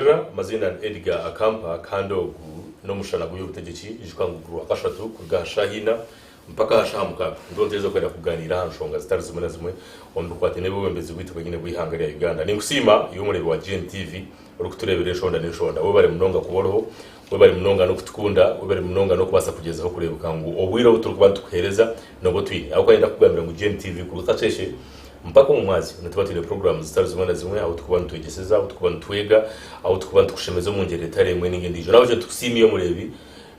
Ninkurangira amaziina ni Edgar Akampa kandi ogu n'omushana gw'eby'obutegyeki. Ijuka ngu guri Rwakashatu kuruga aha shaaha ina mpaka aha shaaha mukaaga. Nibwo nituheeza kwenda kugaaniira aha nshonga zitari zimwe na zimwe omu bikwataine n'obwebembezi bwaitu bwenyine bw'eihanga rya Uganda. Ninkusiima iwe omureebi wa GNTV orikutureebera enshonda n'enshonda. Webare munonga kuba oriho, webare munonga n'okutukunda, webare munonga n'okubaasa kugyezaho kureebeka ngu obwire obu turikuba nitukuheereza n'obu otwine. Ahabw'okuba niinyenda kukugambira ngu GNTV kuruga kakyeeshe Mpaka omu mwazyo, nituba twine puroguraamu zitari zimwe na zimwe ahu turikuba nitwegyeseza, ahu turikuba nitwega, ahu turikuba nitukushemeza omu ngyeri etari emwe nainga endiijo. Nahabwekyo nitukusiima iwe mureebi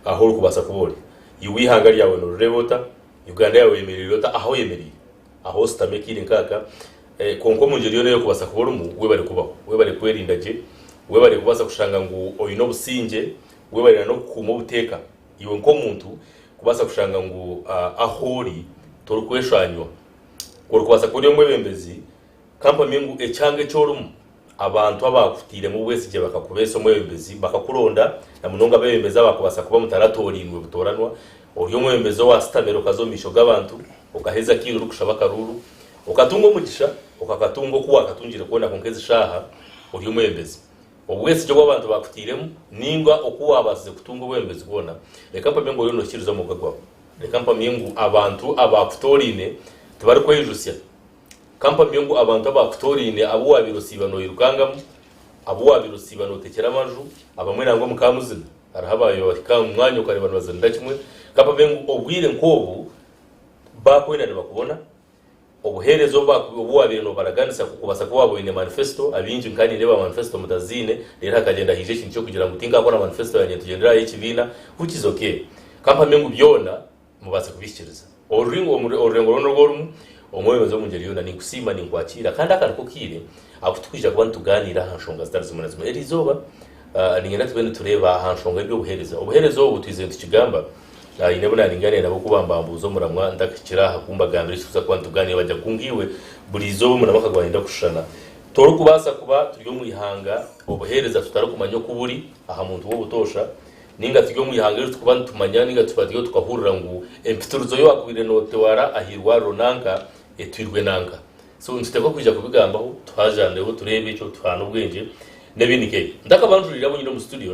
ahu orikubaasa kuba ori. Iwe eihanga ryawe noorireeba ota? Uganda yaawe oyemereire ota ahu oyemereire? Ahu oshutami akaire nk'aka? Kwonka omu ngyeri yoona ei orikubaasa kuba orimu, webare kubaho. Webare kwerinda gye. Webare kubaasa kushanga ngu oine obusingye. Webare n'okukuuma obuteeka. Iwe nk'omuntu kubaasa kushanga ngu ahu ori torikweshwanywa. Ku orikubaasa kuba ori omwebembezi, ka mpamye ngu ekyanga eki orimu, abantu abaakutairemu obwesigye bakakubeesa omwebembezi, bakakuronda, na munonga abeebembezi abaakubaasa kuba mutaratooriinwe butooranwa, ori omwebembezi owaasitamire okaza omu maisho g'abantu, okaheza akaire orikushaba akaruuru, okatunga omugisha, okakatunga oku waakatungire kwona kwonka ezi shaaha ori omwebembezi. Obwesigye obu abantu baakutairemu nainga oku waabaasize kutunga obwebembezi bwona, reka mpamye ngu oriyo noohikiiriza omwoga gwawe. Reka mpamye ngu abantu abaakutoraine tibarikweyijutsya. Ka mpamye ngu abantu abaakutoraine abu waabaire osiiba noirukangamu, abu waabaire osiiba nootekyera amaju, abamwe nangwa mukaamuzina, hariho abaabaire bahika omu mwanya okareeba nibazinira kimwe. Ka mpamye ngu obwire nk'obu baakwenda nibakubona. Obuheereza obu waabaire noobaraganisa kubaasa kuba waaba oine manifesto, abaingi nka nindeeba manifesto mutaziine, reero hakagyenda haija ekintu ky'okugira ngu tinkaakora manifesto yangye nitugyendera aha y'ekibiina, which is okay. Ka mpamye ngu byona mubaase kubihikiiriza. Orurengo rwona oru orimu, omwebembezi omu ngyeri yoona, ninkusiima, ninkwakiira kandi aka niko kaire aku turikwija kuba nitugaaniira aha nshonga zitari zimwe na zimwe. Eriizooba niinyenda tube nitureeba aha nshonga y'eby'obuheereza. Obuheereza obu twizire nitukigamba. Haine abu naaringaniire nabo ku bambambuuza omuramwa ntakahikire aha ku mbagambira eki turikuza kuba nitugaaniira bagira ngu kwonka iwe buri izooba omuramwa akaguma nayenda kushushana. Torikubaasa kuba turi omu ihanga obuheereza tutarikumanya oku buri aha muntu w'obutoosha nainga turi omu ihanga eri turikuba nitumanya nainga tuba turiyo tukahurira ngu empitirizo ei waakubaire nootwara aha irwariro nanka etwirwe nanka. So nituteekwa kwija kubigambaho tuhajandeho tureebe ekyo tuhaane obwengye n'ebindi nk'ebyo. Ntakabanjuriire abu nyine omu studio,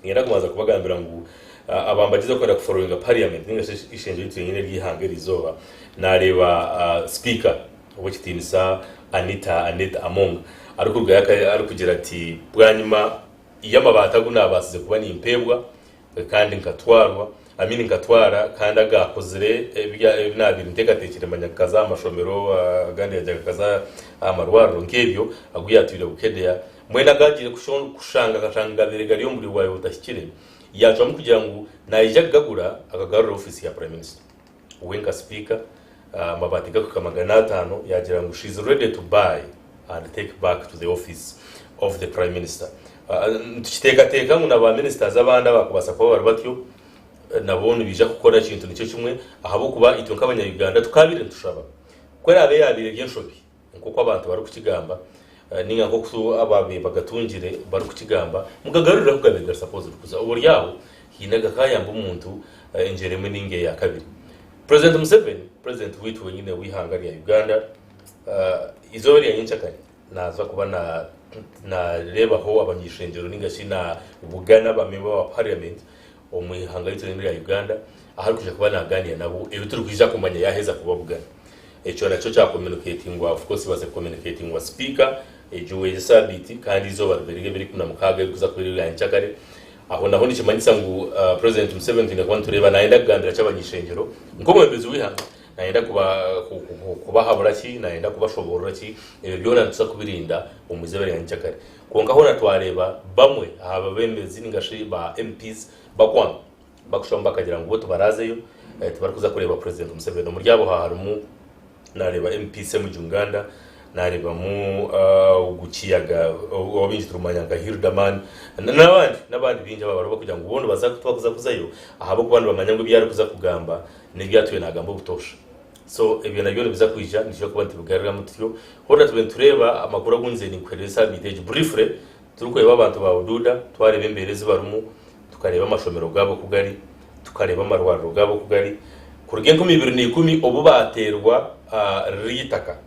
Niinyenda kubanza kubagambira ngu abambagize kwenda kuforowinga parliament ninga shi eishengyero ryaitu ryenyine ery'eihanga eriizooba, naareeba sipiika ow'ekitiinisa Anita Annet Among arikurugayo arikugira ati bwanyima y'amabaati agu naabaasize kuba nimpeebwa kandi nkatwarwa, I mean nkatwara kandi agaakozire ebi naabaire nteekateekire manya gakaza aha mashomero agandi gakaza aha marwariro nk'ebyo agu yaatwire Bukedea. Mbwenu agaagiire kushanga akashanga gabaire gari omu buryo bwayo butahikire, yaacwamu kugira ngu naija kugagura akagarure ofiisi ya Prime Minister. We nka Sipiika, amabaati gakuhika 500 yaagira ngu she is ready to buy and take back to the office of the Prime Minister. Nitukiteekateeka ngu na ba ministers abandi abakubaasa kuba bari batyo nabo nibaija kukora ekintu nikyo kimwe ahabw'okuba itwe nk'abanya Uganda tukaabaire nitushaba ku eraabe yaabaire eri enshobi. Nk'oku abantu barikukigamba, nainga nk'oku abaabaire bagatungire barikukigamba, mugagarurire ahu gaabaire gari supposed kuza. Oboryaho haine gakaayamba omuntu engyero emwe nainga eya kabiri. President Museveni, President waitu wenyine w'eihanga rya Uganda, eizooba erya nyenkyakare naaza kuba naareebaho abanyaishengyero nainga shi naabugana ba member ba parliament omu ihanga ryaitu ryenyine rya Uganda ahu arikwija kuba naaganiira nabo ebi turikwija kumanya yaaheza kubabugana. Ekyo nakyo kya communicatingwa, of course kibaase kucommunicatingwa sipiika egyo egi saabiiti kandi eizooba ribe riri ebiro 16 erikuza kuba riri erya nyenkyakare. Aho naho nikimanyisa ngu President Museveni twine kuba nitureeba nayenda kugambira ki abany'ishengyero nk'omwebembezi w'eihanga, nayenda kubahabura ki, nayenda kubashoboorora ki, ebyo byona nituza kubirinda omu izooba rya nyenkyakare. Kwonka hoona twareeba bamwe aha babembezi ninga shi ba MPs bakwanga bakushwamu bakagira ngu bo tibaraazeyo tibarikuza kureeba President Museveni. Omuri abo harimu nareeba MP Ssemujju Nganda, nareebamu ogu Kiyaga ou abaingi turikumanya nka Hilderman n'abandi n'abandi baingi aba bariho barikugira ngu bo nibaza tibakuza kuzayo ahabw'okuba nibamanya ngu ebi arikuza kugamba n'ebi atwire naagamba obutoosha. So ebyo nabyo nibiza kwija nitwija kuba nitubigaruramu tutyo. Hoona tube nitureeba amakuru agu nze ninkuheereza esaabiiti egi briefly turikureeba abantu ba Bududa twareeba embeera ezi barimu, tukareeba amashomero gaabo oku gari, tukareeba amarwariro gaabo oku gari. Kuruga 2010 obu baateerwa riri eitaka.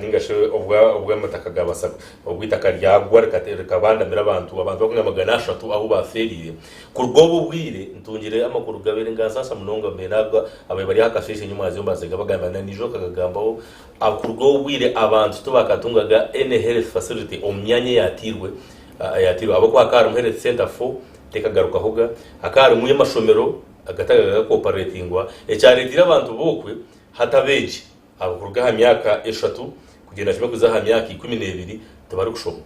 Ninga shi obw'amataka gaabaasa, obu eitaka ryagwa rikabandamira abantu, abantu barikwinga 300 ahu baafeereire. Kuruga obwo obwire, ntungire amakuru gabaire nigansaasa munonga mbaire naaga ababaire bari aha kasheeshe nyomwazyo mbaase gabagambira na niijo nkagagambaho. Kuruga obwo obwire abantu tibakatungaga any health facility omu myanya eyateirwe eyateirwe ahabw'okuba hakaba harimu health centre four tekagarukahoga, hakaba harimu amashomero agatagaga kooparetingwa ekyareeteire abantu b'okwe hati abeegi Abo kuruga aha myaka eshatu kugyenda kimwe kuza aha myaka 12 tibarikushoma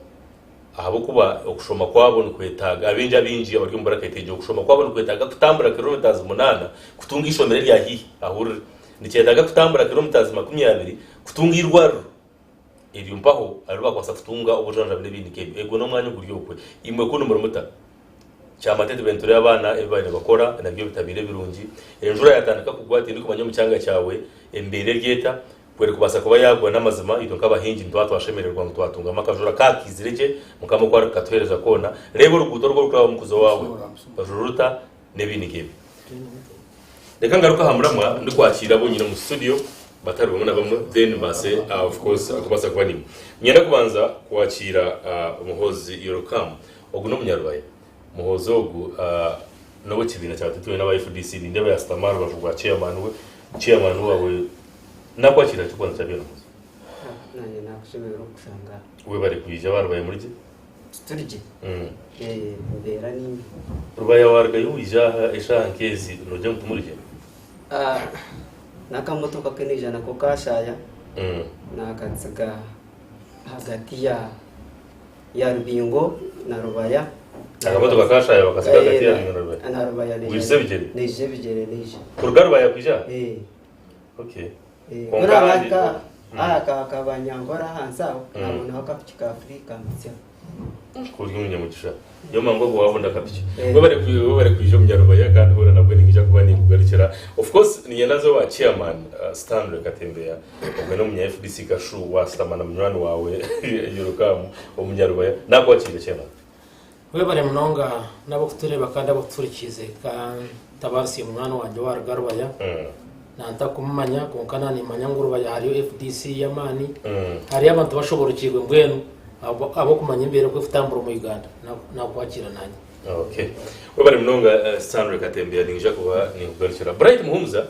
ahabw'okuba okushoma kwabo nikwetaaga abaingi abaingi abari omu buraketi egyo okushoma kwabo nikwetaaga kutambura kilometres munaana kutunga eishomero erya haihi ahu riri. Nikyetaaga kutambura kilometres 20 kutunga eirwariro eryo mpaho ahu barikubaasa kutunga obujanjabi n'ebindi nk'ebyo. Egwo n'omwanya oguri okwe. Imwe kunu muri muta? Kyamatete tubire nitureeba abaana ebi baabaire nibakora nabyo bitabaire birungi. Enjura yaatandika kugwa tindikumanya omu kyanga kyawe embeera eri eta. Ku erikubaasa kuba yaagwa n'amazima itwe nk'abahingi nituba twashemererwa ngu twatungamu akajura kaakaizire gye Mukama oku arikukatuheereza koona. Reeba oruguuto oru orikurabamu kuza owaawe ruri ruta n'ebindi nk'ebyo. Reka ngaruke aha muramwa ndikwakiira abu nyine omu studio batari bamwe na bamwe then mbaase of course kubaasa kuba niimwe. Niinyenda kubanza kwakiira Muhoozi Yorokamu. Ogu n'omunyarubaya. Muhoozi ogu n'ow'ekibiina kya Tutwine aba FDC. Nindeeba yaashutama aha rubaju rwa chairman we. Chairman waawe naakwakiira ki kubanza kya byona Muhoozi? Naanye naakushemererwa okukushanga aha. Webare kwija aba Rubaya muri gye? Turi gye. Embeera ni mbi. Rubaya waarugayo waija aha eshaaha nk'ezi noogira ngu timuri gye? N'akamotoka ke naija nako kaashaaya, naakatsiga ahagati ya. Ya Rubingo na Rubaya. Akamotoka kashaya bakasiga hagati ya Rubingo na Rubaya. Na Rubaya. Waija ebigyere? Naija ebigyere naija. Kuruga Rubaya kwija aha? Eh. Okay. Eh, Kwonka kuri ahandi- aka aka kabanyankore ahansi aho nabonaho akapiki ka free kampitsya. Kuri omunyamugisha. Niyo mangu ogu wabona akapiki. Eh. Webare webare kwija omunyarubaya kandi hoona nabwo ninyija kuba ninkugarukira. Of course niinyenda nze owa chairman Stanley Katembeya. Obwe n'omunya FDC Kashu waashutama na munywani waawe Yorokamu omunyarubaya. Naakwakiire chairman. Webare munonga n'abokutureeba kandi abokutuhurikiize. Ka ntabaarisiye munywani wangye owaruga Rubaya. Nantakumumanya kwonka nanimanya ngu Rubaya hariyo FDC y'amaani. Hariyo abantu bashoboorokiirwe mbwenu abokumanya embeera oku ekutambura omu Uganda. Nakwakiira nanye. Okay. Webare munonga Stanley Katembeya niinyija kuba ninkugarukira. Bright Muhumuza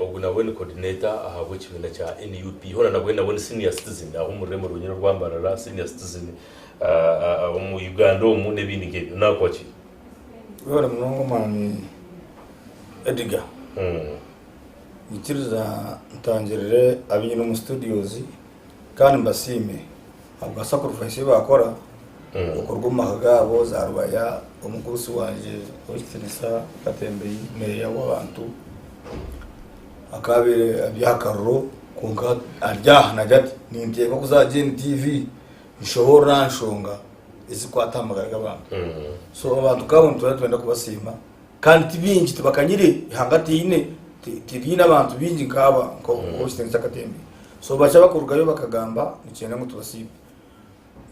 Ogu nabwe ni coordinator ahabw'ekibiina kya NUP hoona nabwe nabwe ni senior citizen aho omu rurembo rwenyini orwa Mbarara, senior citizen omu Uganda omu n'ebindi nk'ebyo. Nakuha ki? Webale munonga omwami Edgar. Nyikiriza ntangirire abu nyine omu studios kandi mbasiime ahabwa sacrifice ei baakora okuruga omu maka gaabo za Rubaya, omugurusi wangye ow'ekitiinisa Katembeyi meeya w'abantu akaabaire ari aha kariro kwonka ari aha naagira ati ninteekwa kuza aha GNTV nshoboorore aha nshonga ezikukwata aha magara g'abantu. So abantu nk'abo nituba nitwenda kubasiima Kandi ti baingi tibakanyire ihanga tiine tiriine abantu baingi nk'aba nk'owekitiinisa Katembe. So bakye abakurugayo bakagamba nikyenda ngu tubasiime.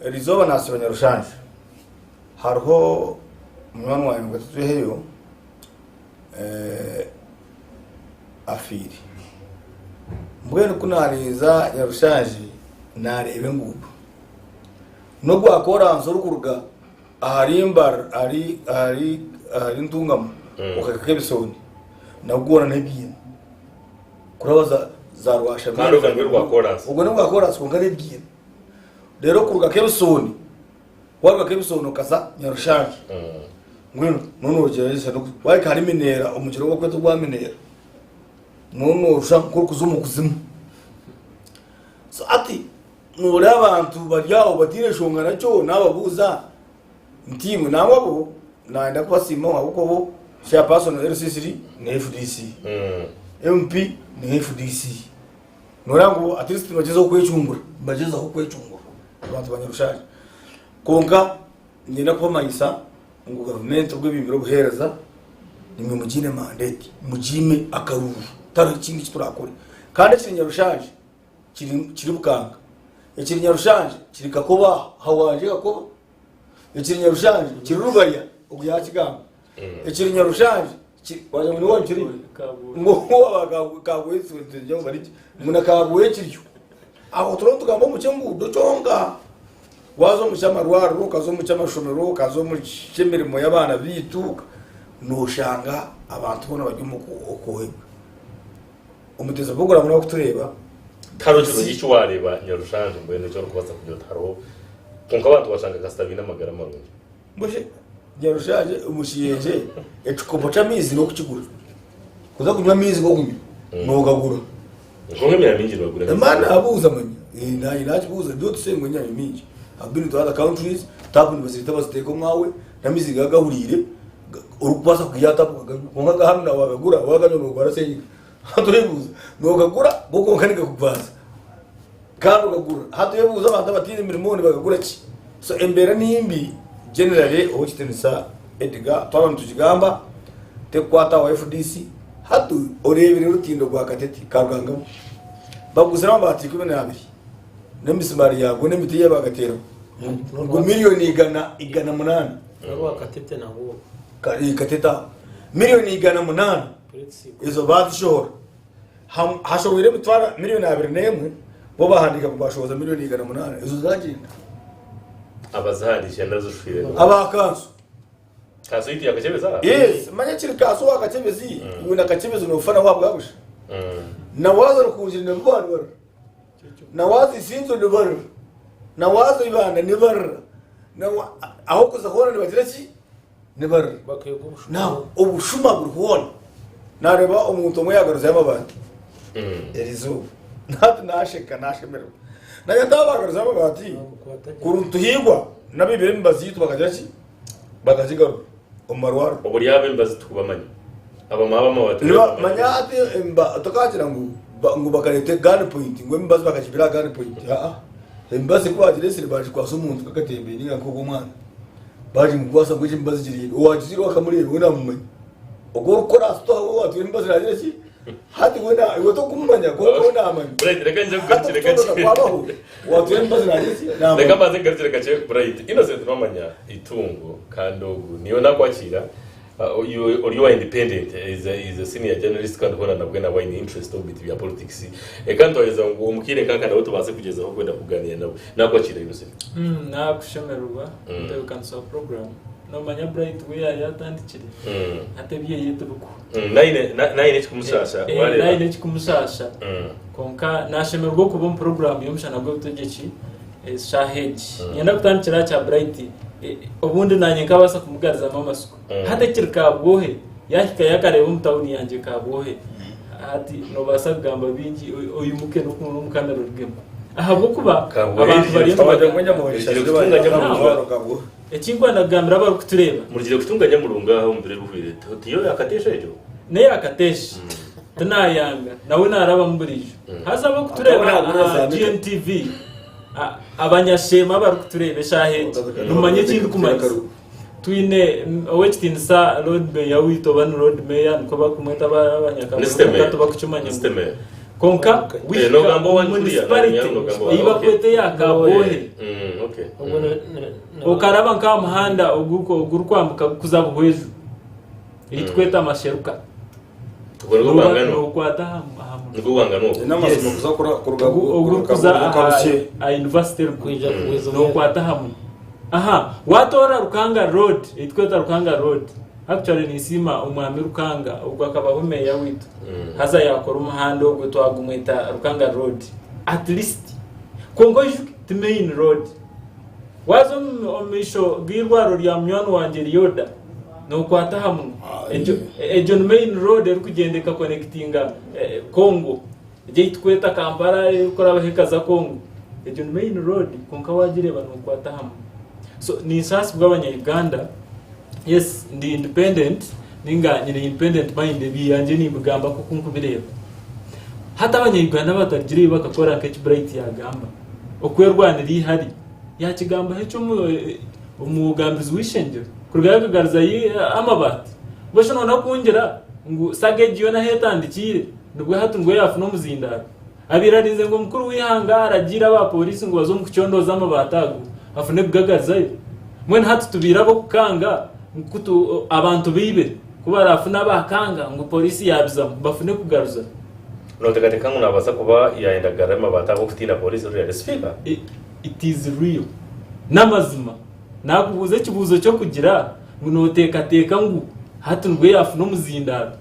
Erizooba nasiiba Nyarushanje hariho munywani wangye ngu tutwiheyo afiire. Mbwenu ku narinza Nyarushanje nareeba enguudo n'ogwa koransi orikuruga Ahari Mbarara ahari ahari ahari Ntungamo okahika Kebisoni nagwo gwona n'ebiina kuraba za za Rwashamira Kandi ogwo nigwo gwa koransi. Ogwo nigwa koransi kwonka n'ebiina reero kuruga Kebisoni waruga Kebisoni okaza Nyarushanje mbwenu nonogyeragyeranisa wahika ahari Mineera omugyera ogu barikweta ogwa Mineera nonoshusha nk'orikuza omu kuzimu so hati Noreeba abantu bari aho bataine nshonga nakyo nababuuza nti imwe nangwa bo nayenda kubasiima ahabw'okuba bo chairperson wa LC3 ni FDC, MP ni FDC. Noreeba ngu at least nibagyezaho kwecungura, nibagyezaho kwecungura abantu ba Nyarushanje. Kwonka niinyenda kubamanyisa ngu gavumenti obu ebimbire obuheereza nimwe mugiine mandate, mugiime akaruuru tihariho ekindi eki turakore. Kandi ekiri Nyarushanje kiri Bukanga, ekiri Nyarushanje kiri Kakoba aha wangye Kakoba, ekiri Nyarushanje kiri Rubaya ogu yakigamba, ekiri Nyarushanje wagira ngu niwe kiri ngu Kabwohe ngu na Kabwohe kiryo. Aho turiho nitugamba omu ky'enguudo kyonka. Waaza omu ky'amarwariro, okaza omu ky'amashomero, okaza omu ky'emirimo y'abaana baitu, nooshanga abantu boona bari omu kwohebwa. Omuteezi puroguraamu n'abarikutureeba. Tihariho kirungi eki waareeba Nyarushanje mbwenu eki orikubaasa kugira oti hariho kwonka abantu washanga kasita baine amagara marungi. Mbwenu shi Nyarushanje omu Kiyenje ekikopo ky'amaizi n'okukigura? Kuza kunywa amaizi g'okunywa noogagura. Kwonka emyanya mingi nibagura amaizi. Emana nabuuza manya eh, naanye nakibuuza don't say ngu enyanya mingi I've been to other countries tap nibazireeta baziteeka omwawe n'amaizi gaba gahuriire ga- orikubaasa kwiha aha tap okaganywa kwonka aga hanu nawe wagagura waganywa norwara senyiga Hati oyebuuza nogagura go kwonka nigakugwaza kandi ogagura hati oyebuuza abantu abataine mirimo nibagagura ki so embeera nimbi generally owekitiinisa Edgar twaba nitugigamba tekukwata aha wa FDC hati oreebire orutindo rwa Katete karugangamo baguzire amabaati 12 n'emisimaari yago n'emiti ei bagateeraho ngu miriyoni 108. N'orwa Katete nagwo. Katete aho miriyoni 108. Ezo baazishohora. Hashohweire emitwaro miriyoni 21, bo baahandiika ngu baashohoza miriyoni 108. Ezo zaagyenda. Abazihandiikire nazishuhire. Aba kanso. Kanso yaitu ya Kakyebezi aha? Yes, manya kiri kanso wa Kakyebezi, iwe na Kakyebezi noofa nawe ahabwa busha. Na waaza Rukungiri nabo nibarira. Na waaza Isinzo nibarira. Na waaza Ibanda nibarira. Ah'okuza hoona nibagira ki? Nibarira. Bakeega obushuma. Now obushuma buri hoona. Nareeba omuntu omwe yagaruzayo amabaati erizooba. Nati nasheka nashemererwa. Naye ati aba bagaruzayo amabaati kuri nituhiigwa n'abaibire emibazi yaitu bakagira ki? Bakagigarura omu marwariro. Obwo ryaba emibazi tikubamanya. Abamwe ab'amabaati Niba manya hati emba tokagira ngu ba- ngu bakareta gun point ngu emibazi bakagibira aha gun point. Aa. Emibazi ku bagiresire bagikwasa omuntu nk'akatembeyi ninga nk'ogw'omwana. Bagimukwasa ngu egi emibazi gireebe. Owagiziire wakamureeba we namumanya. Ogwo orikukora aha sitowa we owatwire emibazi nagira ki? Hati we na iwe tokumumanya kwonka we namanya. Bright, reka nyije Hati kugarukire okucondooza kakye. kwabaho owatwire emibazi nagira ki? Reka Namanya. mbanze ngarukire kakye Bright. Innocent nomanya eitungo kandi ogu niiwe nakwakira uh, you- ori owa independent is a, is a senior journalist kandi hoona nabwe nawe aine interest omu bintu bya politics. Eka nitwayeza ngu omu kaire nk'aka nawe tubaase kugyezaho kwenda kuganira nawe. Nakwakira Innocent. Nakushemererwa omutebekanisa wa program. Nomanya Bright we yayatandikire hati ebyeye tibikuhwa. Naine ekikumushaasha wareeba. Naine ekikumushaasha kwonka nashemererwa okuba omu program y'omushana gw'obutegyeki eshaaha egi. Niinyenda kutandikira aha kya Bright obundi nanye nkabaasa kumugarizamu amatsiko. Hati ekiri Kabwohe yahikayo akareeba omu tawuni yangye Kabwohe hati nobaasa kugamba bingi oimuke n'omu kamera orugemu. Ahabw'okuba abantu bariyo nibagamba. Eki nkwenda kugambira abarikutureeba. Murugire kutunga Nyamurunga aha omu biro ebihweire, tiyo ya Kateesha egyo? N'eya Kateesha. Tinaayanga. Nawe naarabamu buriijo. Haza abarikutureeba aha GMTV, abanyasheema abarikutureeba eshaaha egi, nimumanya eki ndikumanyisa. Twine ow'ekitiinisa Lord Mayor waitu oba ni Lord Mayor nikwo barikumweta abanyakabuga tibakukimanya. Kwonka wihika omu municipality ei barikweta eya Kabwohe okaraba nk'aha muhanda ogurikwambuka gurikuza Buhweju ei turikweta Masheruka nokwata aha ogurikuza aha yunivasite nokwata aha munwa. Aha watoora Rukanga road ei turikweta Rukanga road actually ninsiima omwami Rukanga ogwo akabaho meeya waitu. Haza yakora omuhanda ogwo twagumweta Rukanga road at least kwonka oijuke ti main road waza omu maisho g'eirwariro rya munywani wangye Ryoda nokwata aha munwa egyo ni main road erikugyenda ekakonekitinga Congo egyo ei tukweta Kampala erikurabaho ekaza Congo egyo ni main road kwonka wagireeba nokwata aha munwa so ninsaasibwa abanya Uganda Yes ndi independent ninga nyine independent mind ebyangye nimbigamba nk'oku nkubireeba. Hati abanya Uganda abatarugireyo bakakora nk'eki Bright yagamba, okwerwanira eihari, yakigambaho eki omugambirizi w'eishengyero kurugayo akagaruzayo amabaati. Mbwenu shi noona kungira ngu saga egi yoona ahu etandikiire nibwo hati nibwo yafuna omuzindaaro? Abaire arinze ngu omukuru w'eihanga aragiire aba pooriisi ngu baze omu kucondooza amabaati ago afune kugagaruzayo. Mbwenu hati tubaire ab'okukanga ngu abantu baibire ku baraafune abakanga ngu pooriisi yaabizamu bafune kugaruza. Noteekateeka ngu naabaasa kuba yaayenda kugarura amabaati ahabw'okutiina pooriisi really? Sipiika. It is real. N'amazima. Naakubuuza ekibuuzo ky'okugira ngu nooteekateeka ngu hati nibwo yaafuna omuzindaaro?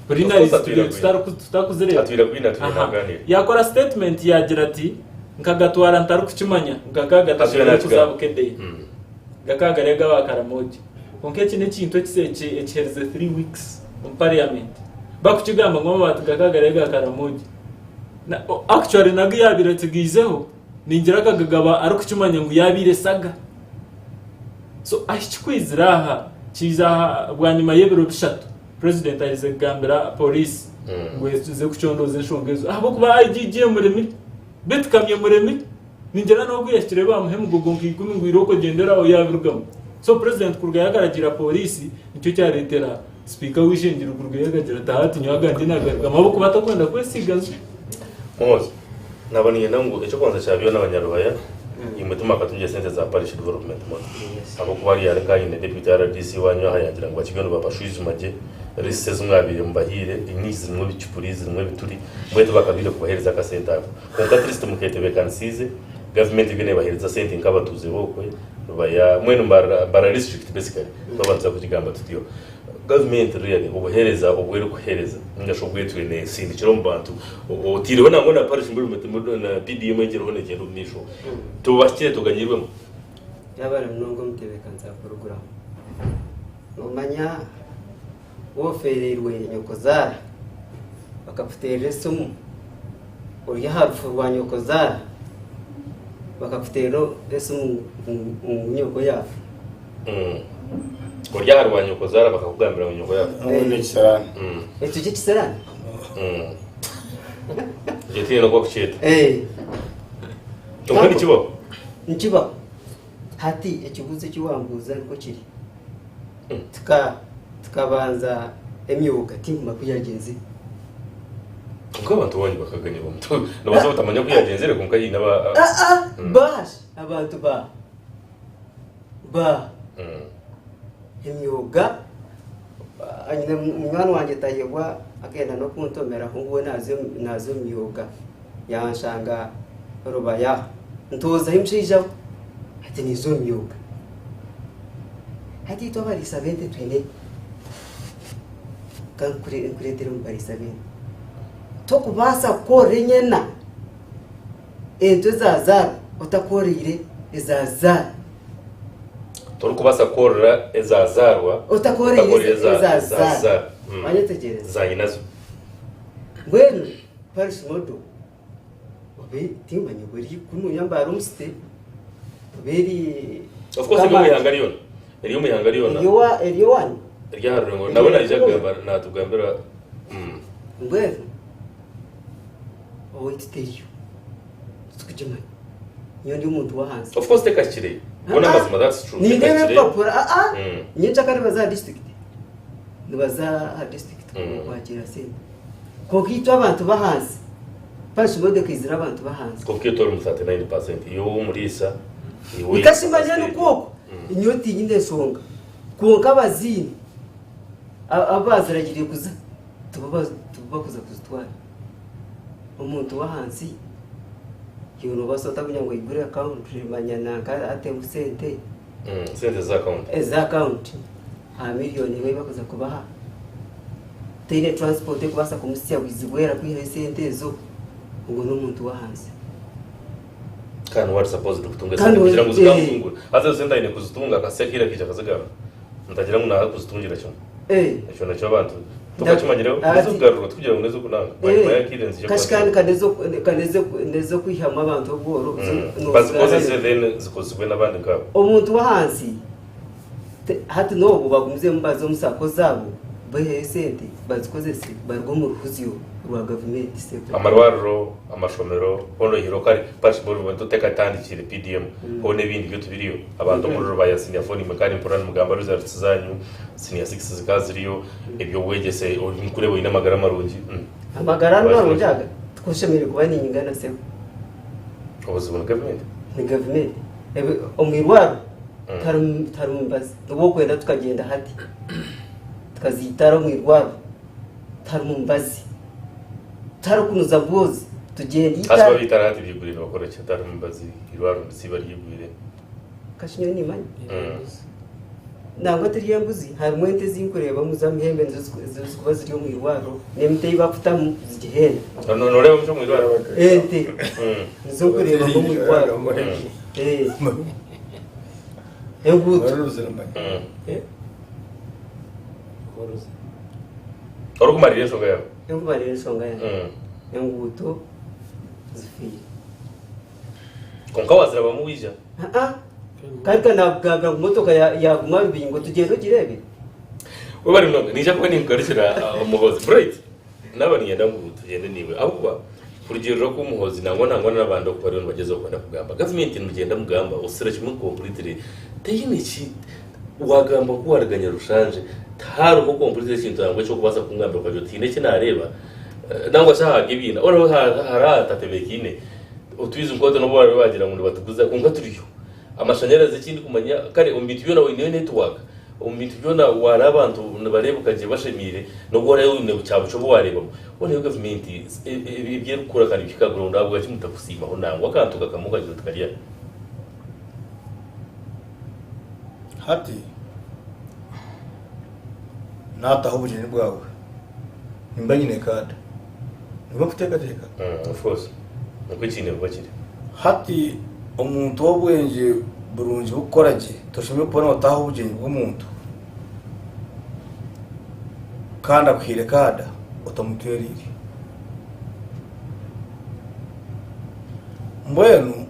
Preliminaries Of course tubaire atwire agwine. tutakuzireeba. Atwire agwine atwire Aha. naaganiira. Yaakora statement yaagira ati, Nkagatwara ntarikukimanya ngu gakaba Atwire gatashemereire kuza naakigamba. Bukedea. Gakaba gari ag'aba Karamoja. Kwonka eki n'ekintu ekiherize 3 weeks omu parliament bakukigamba ngu amabaati gakaba gari aga Karamoja. Actually nago yaabaire atsigaizeho ningira akagagaba arikukimanya ngu yaabaire saga. So ahi kikwizira aha, kiiza aha bwanyima y'ebiro bishatu president aherize kugambira police ngu eze kucondooza enshonga ezo ahabw'okuba IGG emuremire, beitu Kamya emuremire. Ningira n'ogu yahikire baamuha emigogo nka ikumi ngu irooko ogyendere aho yaabirugamu. So president kurugayo akaragiira pooriisi nikyo kyareetera sipiika w'eishengyero kurugayo akagira ati hati nyowe agangye naagarugamu ahabw'okuba atakwenda kwesiiga nju. Muhoozi, Naaba niinyenda ngu eky'okubanza kya byona abanyarubaya imwe timwakatungire sente za Parish Development Model ahabw'okuba hariya hariho aine Deputy RDC waanyu aha yangira ngu bakiriyo nibabashwijuma gye risiti ezi mwabaire mubahaire enyingi zirimu ebicupuri zirimu ebituri mbwenu tibakabaire kubaheereza akasente ako. Kwonka at least muketebekanisiize, gavumenti eriyo nebaheereza sente nk'abatuuze b'okwe Rubaya, mbwenu Mbarara district basically twaba nituza kugigamba tutyo. Gavumenti really obuheereza obu erikuheereza ninga shi obu etwire nesindikira omu bantu oteireho nangwa na parish na PDM egi eriho negyenda omu maisho, tubahikire tuganyirwemu? Yabare munonga omutebeekanisa wa puroguraamu. Noomanya waaba ofeereirwe nyokozaara bakakuteerera esimu ori aha rufu rwa nyokozaara bakakuteerera esimu ngu nyoko yaafa. Ori aha rwa nyokozaara bakakugambira ngu nyoko yaafa. N'ekisaraani. Ekyo ky'ekisaraani? Ekyo tihaine oku bakukyeta. Kwonka nikibaho? Nikibaho. Hati ekibuuzo eki wambuuza nikwo kiri. Tukabanza emyoga tinkumanya ku yagyenzire. Kwonka abantu boona bakaganyirwa omu Nobaasa butamanya oku yagyenzire kwonka haine aba. Bash abantu ba ba emyoga nyine munywani wangye Tayebwa akenda n'okuntomeraho ngu we naaza omu myoga yanshanga Rubaya aho ntoozayo omushaija we ati ninza omu myoga. Hati itwe abariisa b'ente twine ka nkureetere omu bariisa b'ente. Tokubaasa kukorera enyana ente ezaazaarwa otakoreire ezaazaarwa. Torikubaasa kukorera ezaazaarwa otakoreire ezaazaarwa. Wanyetegyereza? Za nyinazo. Mbwenu parish model Obe timanya obu eri kunuya Mbare omu city oba eri Of course eri omu ihanga ryona. Eri omu ihanga ryona. Eri owa eri owanyu. Eri aha rurengo nawe naija kugamba natugambira. Mbwenu owaitu teriyo titukugimanya nyowe ndi omuntu w'ahansi. Of course tekahikire. Bona amazima that's true. Nindeeba ebipapura aa nyencakare nibaza aha district nibaza aha district kwakiira sente. Kwonka itwe abantu b'ahansi, parish board ekaizira abantu b'ahansi. Kwonka itwe tori mu 39%, iwe ow'omuriisa, iwe oine Nkashimanya capacity nikwo okwo, nyowe tinyine nshonga. Kwonka abaziine, abu baaziragiriire kuza, tibo bakuza kuzitwara. Omuntu w'ahansi, iwe noobaasa ota kugira ngu aigure akawunti manya nanka atemu sente? Sente z'akawunti. Ez'akawunti aha miriyoni emwe ei bakuza kubaha. Taine transport erikubaasa kumuhitsya Bwizibwera kwihayo esente ezo, ogwo n'omuntu w'ahansi. Kandi niwe ari supposed kutunga esente kugira ngu zikamutungure. Haza ezo sente aine kuzitunga akasya akaire akaija akazigaba. Mutagira ngu naaza kuzitungira kimwe. Ekyo nakyo abantu tukakimanyireho n'ez'okugarurwa tikugira ngu n'ez'okunanga. Bwanyima y'akaire niziija Kashi kandi ka n'ez'okwihamu abantu obworo. Bazikozese then zikozesibwe n'abandi nkaabo. Omuntu w'ahansi Hati n'obu bagumizemu baze omu sacco zaabo baiheyo esente bazikozese baruge omu ruhuzyo rwa gavumenti sebo. Amarwariro, amashomero hoona oihireho kare parish board tutekatandikire PDM hoona ebindi byo tibiriyo abantu omuri Rubaya senior four nimwe kandi mpurira nimugamba results zanyu senior six zikaba ziriyo eby'obwegyese orikureeba oine amagara marungi. Amagara marungi aga tikushemereire kuba ninyingana sebo. Obuzibu ni gavumenti? Ni gavumenti. Omu irwariro tiharimu mibazi. N'obu orikwenda tukagyenda hati tukaziitara omu irwariro tiharimu mibazi. Tutarikunuza mboozi tugyenda Hati eitari. babiitara hati byigwire nibakora ki hatariho mubazi eirwariro nirisiiba ryigwire. Kashi nyowe nimanya. Nangwa teri embuzi harimu ente ezinkureebamu z'amahembe nizo zirikuba ziri omu irwariro n'emiti ei bakutamu zigihenda. Nooreebamu ki omu irwariro? Ente nizo nkureebamu omu irwariro. Enguuto. Orikumarira enshonga yaawe? Ndikumarira enshonga yangye. Enguuto zifiire. Kwonka waazirabamu waija? Aa, kandi ka naakugambira ngu motoka yaaguma rubingo tugyende ogireebe. Webare munonga, niija kuba ninkugarukira Muhoozi. Bright, naaba niinyenda ngu tugyende naiwe ahabw'okuba kurugiirira oku Muhoozi nangwa nangwa n'abandi oku bariyo nibagyezaho kwenda kugamba, gavumenti nimugyenda mugamba osisira kimwe completely teine ki waagamba nku waaruga Nyarushanje tihariho completely ekintu nangwa eky'okubaasa kungambira okagira oti haine eki naareeba nangwa shi aha Gebiina hariho ahatatebeekaine. Otwizi nk'otwo n'obu baraabe baagira ngu nibatuguza kwonka turiyo. Amashanyarazi eki ndikumanya kare omu bintu byona oineyo netiwaaka, omu bintu byona waareeba abantu nibareebeka gye bashemeire n'obu oraabe oine kyabukye obu waareebamu. Boona gavumenti ebi erikukora ka nibihika ground ahabwaki mutakusiimaho nangwa akantu kakamwe okagira oti kari aha. Hati naataho obugyenyi bwawe nimba nyine kaada. Nikwo orikuteekateeka? Of course. Nikwo kiine kuba kiri. Hati omuntu w'obwengye burungi bw'okukora gye, toshemereire kuba nootaaha obugyenyi bw'omuntu kandi akuhaire kaada otamutwereire. Mbwenu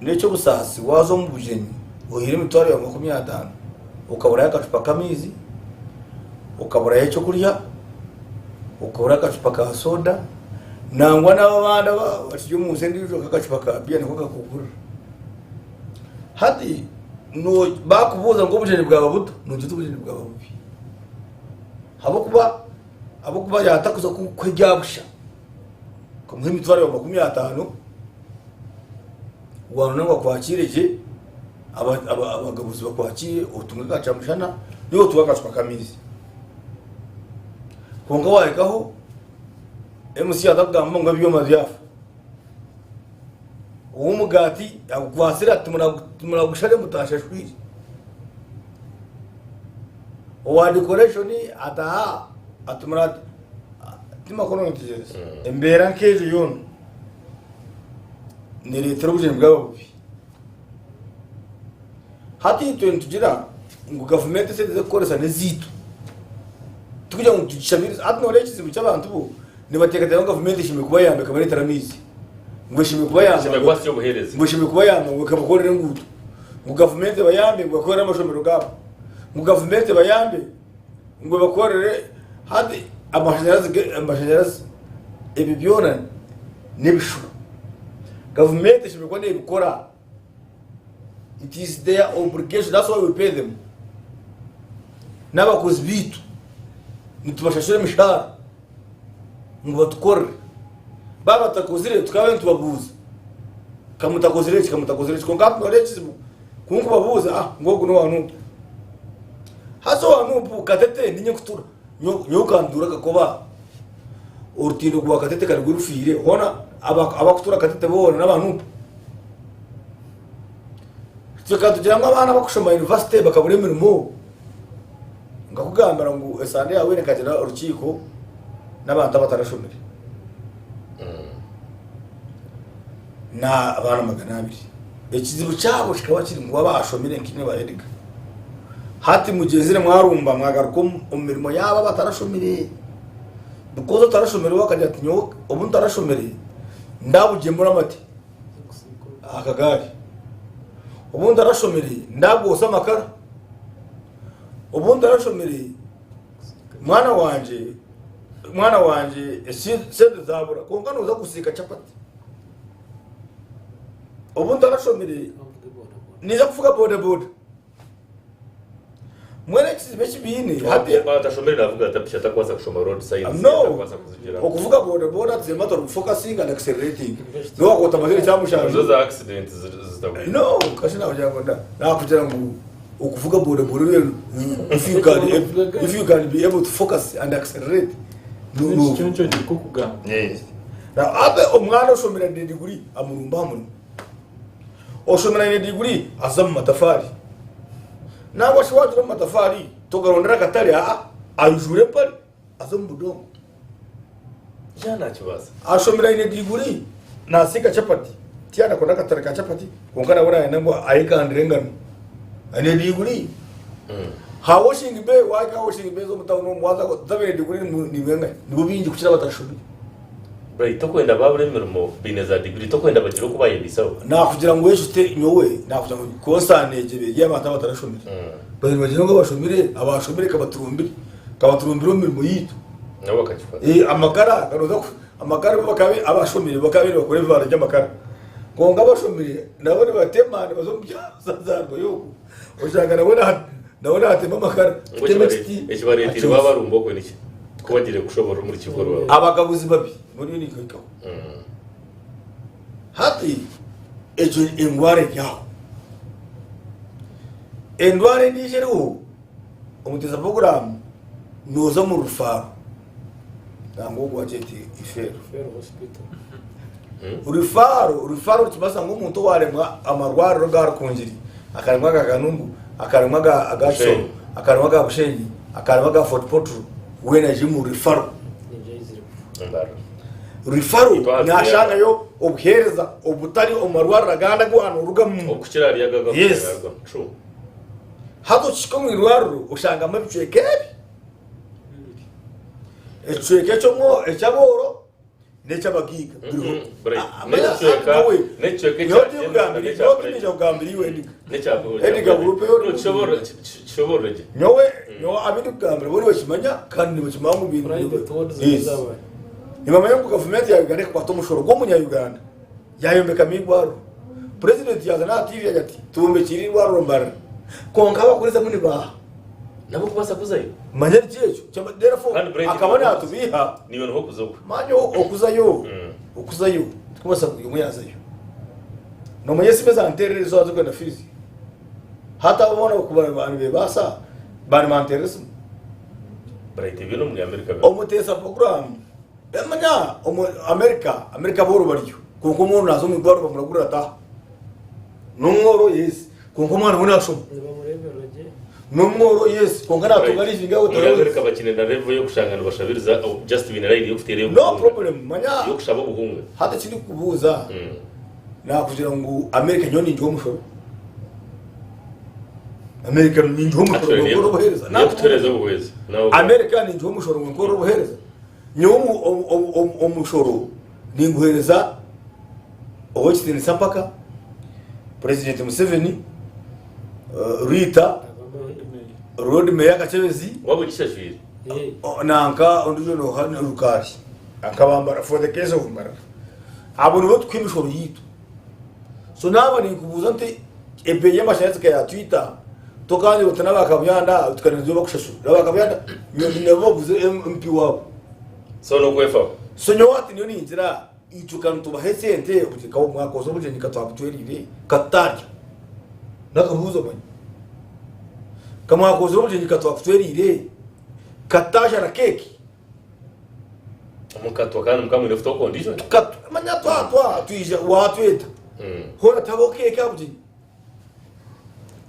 n'eky'obusaasi waaza omu bugyenyi ohaire emitwaro yaawe 50, okaburayo akacupa k'amaizi, okaburayo ekyokurya, okabura akacupa ka soda, nangwa n'abo abandi abakiri omu nsi endiijo nk'akacupa ka biya niko kakugurira. Hati bakubuuza ngu obugyenyi bwaba buta, noogira oti obugyenyi bwaba bubi. Ahabw'okuba ahabw'okuba yaatakuza kukuha ebya busha, okamuha emitwaro yawe 50, waanona ngu akwakiire gye, Abagabuzi bakwakiire otunge ka kyamushana naiwe otunge akacupa k'amaizi. Kwonka wahikaho MC atakugamba ngu ebyoma byafa. Ow'omugaati agukwatsire ati timuragushare mutashashwire. Owa decoration ati aha ati timakuru notegyereza. Embeera nk'egyo yoona nereetera obugyenyi bwaba bubi. Hati itwe nitugira ngu gavumenti esente ez'okukoresa n'ezaitu. Tikugira ngu tugishabirize. Hati noreeba ekizibu ky'abantu bo nibateekateeka ngu gavumenti eshemereire kubayamba ekabareetera amaizi, ngu eshemereire kubayamba Eshemereire kubatsya obuheereza. ngu eshemereire kubayamba ngu ekabakorera enguuto, ngu gavumenti ebayambe ngu ebakorere amashomero gaabo, ngu gavumenti ebayambe ngu ebakorere hati amashanyarazi amashanyarazi ebyo byona n'ebishuba. Gavumenti eshemereire kuba neebikora. It is their obligation, that's why we pay them. N'abakozi baitu nitubashashura emishahara ngu batukorere. Baaba batakozire tukaba nitubabuuza kamutakozire eki kamutakozire eki kwonka hati noreeba ekizibu ku nkubabuuza ah ngu ogu n'owa Nup. Haza owa Nup Katete ninye nkutura nyowe okantuura Kakoba orutindo rwa Katete karugwe rufiire hoona abakutura Katete boona n'aba Nup. Reka tugire ngu abaana abakushoma yunivasite bakabura emirimo, nkakugambira ngu esande yahweire nkagira orukiiko n'abantu abatarashomire n'abaana 200. Ekizibu kyabo kikaba kiri ngu abashomire nkaimwe ba Edgar. Hati mugyezire mwarumba mwagaruka omu mirimo yaabo abatarashomire because otarashomire we akagira ati nyowe obu ntarashomire ndabugyemura amate. aha kagaari. Obu ntarashomire ndagwosa amakara. Obu ntarashomire mwana wangye mwana wangye esente zabura kwonka noza kusiika chapati. Obu ntarashomire ninza kuvuga bodaboda. Mbwenu ekizibu eki baine hati Atashomire navuga ata piki atakubaasa kushoma road signs No, atakubaasa kuzigira. okuvuga boda boda it's a matter of focusing and accelerating. Nowakwata amazire kyamushanju. Nizo za accident zitagwire. No, kasi nakugira ngu nakugira ngu okuvuga boda boda if you can if you can be able to focus and accelerate. Ekiconco nikwo kugamba. Yes. Now, abe omwana oshomire aine diguri amurumba aha murimo. Oshomire aine diguri aza omu matafaari. Nangwa shi waagira omu matafaari togarondera akatare aa ajuure empare aze omu budongo. Ya nakibaasa. Ashomire aine diguri nasiika chapati tiyanakora akatare ka chapati kwonka nawe nayenda ngu ayekandire engano. Aine diguri. Ha washing bay wahika aha washing bay ez'omu tawuni omu waza zabaine diguri nibengahi nibo bingi kukira abatashomire. Brai tokwenda babura emirimo baine za diguri tokwenda bagire oku bayebaisaho. Nakugira ngu ekyo te nyowe nakugira ngu concern egyo eba eri abantu abatarashomire. Bari nibagira ngu abashomire abashomire kabaturumbire kabaturumbire omu mirimo yaitu. Nabo bakakikora. Eh, amakara ganoza ku amakara bo bakaba abashomire bakaba nibakora ebibara by'amakara. Kwonka abashomire nabo nibatema nibaza omu byaro zazaarwayo okwo. Oshanga nawe na nawe natema amakara Ngu kutema ekiti ekibareeteire akyoza. babarumba okwe niki? Ku bagire kushoborora omu rukiiko rwabo. Abagabuzi babi nibo ninkuhikaho. Hati ekyo endwara eri aho. Endwara endiijo eriho omuteeza puroguraamu nooza omu rufaaro nangwa ogu bagyeta ifeero. Referral hospital. Rufaaro rufaaro nikimanyisa ngu omuntu owaaremwa amarwariro aga Rukungiri, akaremwa aga Kanungu, akaremwa aga aga Kisoro, Bushenyi. akaremwa aga Bushenyi, akaremwa aga Fort Portal, weena aije omu rifaro. Nibyo aizire kufa. Mbarara. Rifaro Itwara naashangayo obuheereza obutari omu marwariro agandi agu waanorugamu. Okukira ahari aga aga Yes. kurugamu. True. Haza okihika omu irwariro oshangamu ebicweka ebi. Ekicweka eky'omwo eky'abooro n'eky'abagaiga biriho. Right. Ah, manya, N'ekicweka nawe, n'ekicweka nyowe ekya tinkugambira, n'ekya nyowe private. tinija kugambira iwe Edgar. N'ekya Edgar group yo- No, kishoborore kishoborore gye. Nyowe nyowe abu ndikugambira bo nibakimanya kandi nibakimanya ngu bintu Private wards Yes. zabaye. Nibamanya ngu gavumenti ya Uganda ekakwata omushoro gw'omunya-Uganda yayombekamu eirwariro. Purezidenti yaaza n'aha tiivi yaagira ati twombekire eirwariro Mbarara. Kwonka abakurezamu ni baaha? Nabo kubaasa kuzayo. Manya niki ekyo? Therefore, Kandi Bright akaba niwe naatubiiha. Niiwe niho okuza okwe. Manya okuzayo, okuzayo tikubaasa buri omwe yaazayo. Noomanya esimu ezanteerera ezo zirikwenda fiizi? Hati abo boona kuba nibeebaasa baaba nibanteerera esimu. Bright ebyo n'omuri America biriho. Omuteesa puroguraamu Manya omu America, America abooro bariyo kwonka omworo naaza omu irwariro bamuragurira ataaha. N'omworo yes kwonka omwana we naashoma. Nibamureeberera gye. N'omworo yes kwonka naatunga living aho Omuri America bakiine na level y'okushanga nibashabiriza oh, just baine line y'okuteera No ey'obuhunga. problem manya Y'okushaba obuhunga. hati eki ndikukubuuza nakugira ngu America nyowe ningiha omushoro. America ningiha omushoro Actually, ngu nkore obuheereza. niyo kutuheereza obuhwezi. Nawe America ningiha omushoro ngu nkore obuheereza. Nyowe omushoro ninguheereza Ow'ekitiinisa mpaka, Purezidenti Museveni, Rita, Roodi Meeya Kakyebezi, Waaba ogishashwire. nanka ondiijo nooha Rukaari akabambara for the case of Mbarara. Abo nibo tukuha emishoro yaitu. So naaba ninkubuuza nti ebeeyi y'amashanyarazi ka yaatwita, tokangira oti n'aba Kabyanda tukarinda bakushashura. N'aba Kabyanda nabo baguze MP waabo. So n'okwefaho. So nyowe hati niyo ningira itwe ka nitubaha esente obugyenyi ka mwakoze obugyenyi ka twabutwerire ka tutarya. N'akabuuzo manya. Ka mwakozire obugyenyi ka twakutwerire ka tutashara keeki. Mukatwa kandi mukaba mwine futo condition. Tukatwa manya twatwa twija watweta. Hoona tihabaho keeki aha bugyenyi.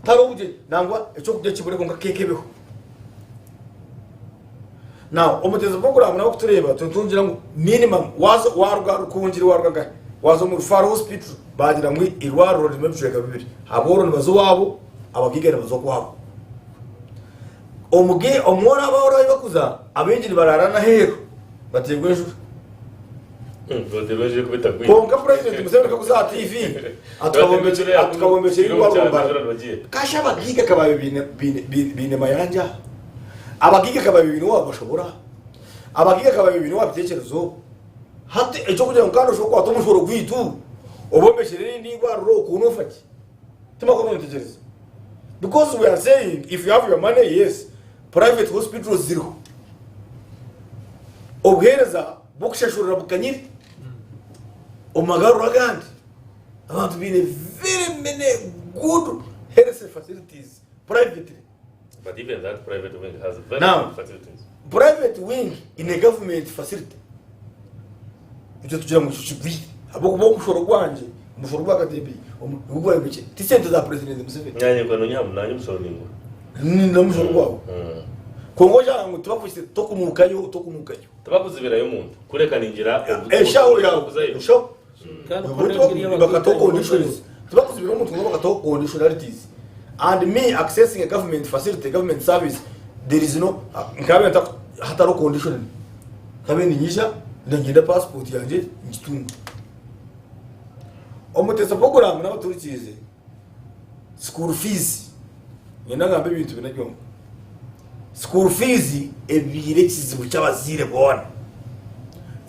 Tihariho obugyenyi nangwa ekyokurya kibure kwonka keeki ebeho. Now omuteezi puroguraamu nawe kutureeba nitugira ngu minimum waaza waaruga Rukungiri waaruga nkahi waaza omu Rufaro hospital baagira ngu eirwariro ririmu ebicweka bibiri abooro nibaza owaabo abagaiga nibaza okwabo. Omuge omworo abooro ahu bakuza abaingi nibaraara n'aheeru bateerwa enjura. Bateerwa enjura ekuba etagwire. Kwonka purezidenti Museveni akakuza aha TV atukabombekyera eirwariro Mbarara. Kasha abagaiga kababe baine baine baine mayanja Abagaiga ka babe baine owabashobora, abagaiga ka babe baine owabiteekyerezo. Hati eky'okugira ngu kandi oshobora kukwata omushoro gwaitu obombekyere erindi eirwariro okwo noofa ki? Timakuru nontegyereza. Because we are saying if you have your money yes, private hospitals ziriho. Obuheereza bw'okushashurira bukanyire omu magaruro agandi. Abantu baine very many good health facilities privately. But even that private wing has very Now, good facilities. Private wing in a government facility. Ekyo tugira ngu ekyo kigwire ahabw'okuba omushoro gwangye, omushoro gwa Katembeyi nigwo gwayombekire, ti sente za President Museveni. Nanye nkaba nonya aha nanye omushoro ningura. N'omushoro gwawe. Kwonka oshanga ngu tibakuhikire tokunuukayo, tokunuukayo. Tibakuzibirayo omuntu kureka ningira Enshaho yaawe, okuzayo. enshaho. Kandi kuri Bakataho conditions. Tibakuzibira omuntu kwonka bakataho conditionalities. And me accessing a government facility, government service, there is no nkabe nta hatariho condition. Nkabe ninyija ninyenda passport yangye ngitunga. Omutesa program n'abaturikiize school fees nyenda ngambe ebintu bina byonka. School fees ebiire ekizibu ky'abazaire boona.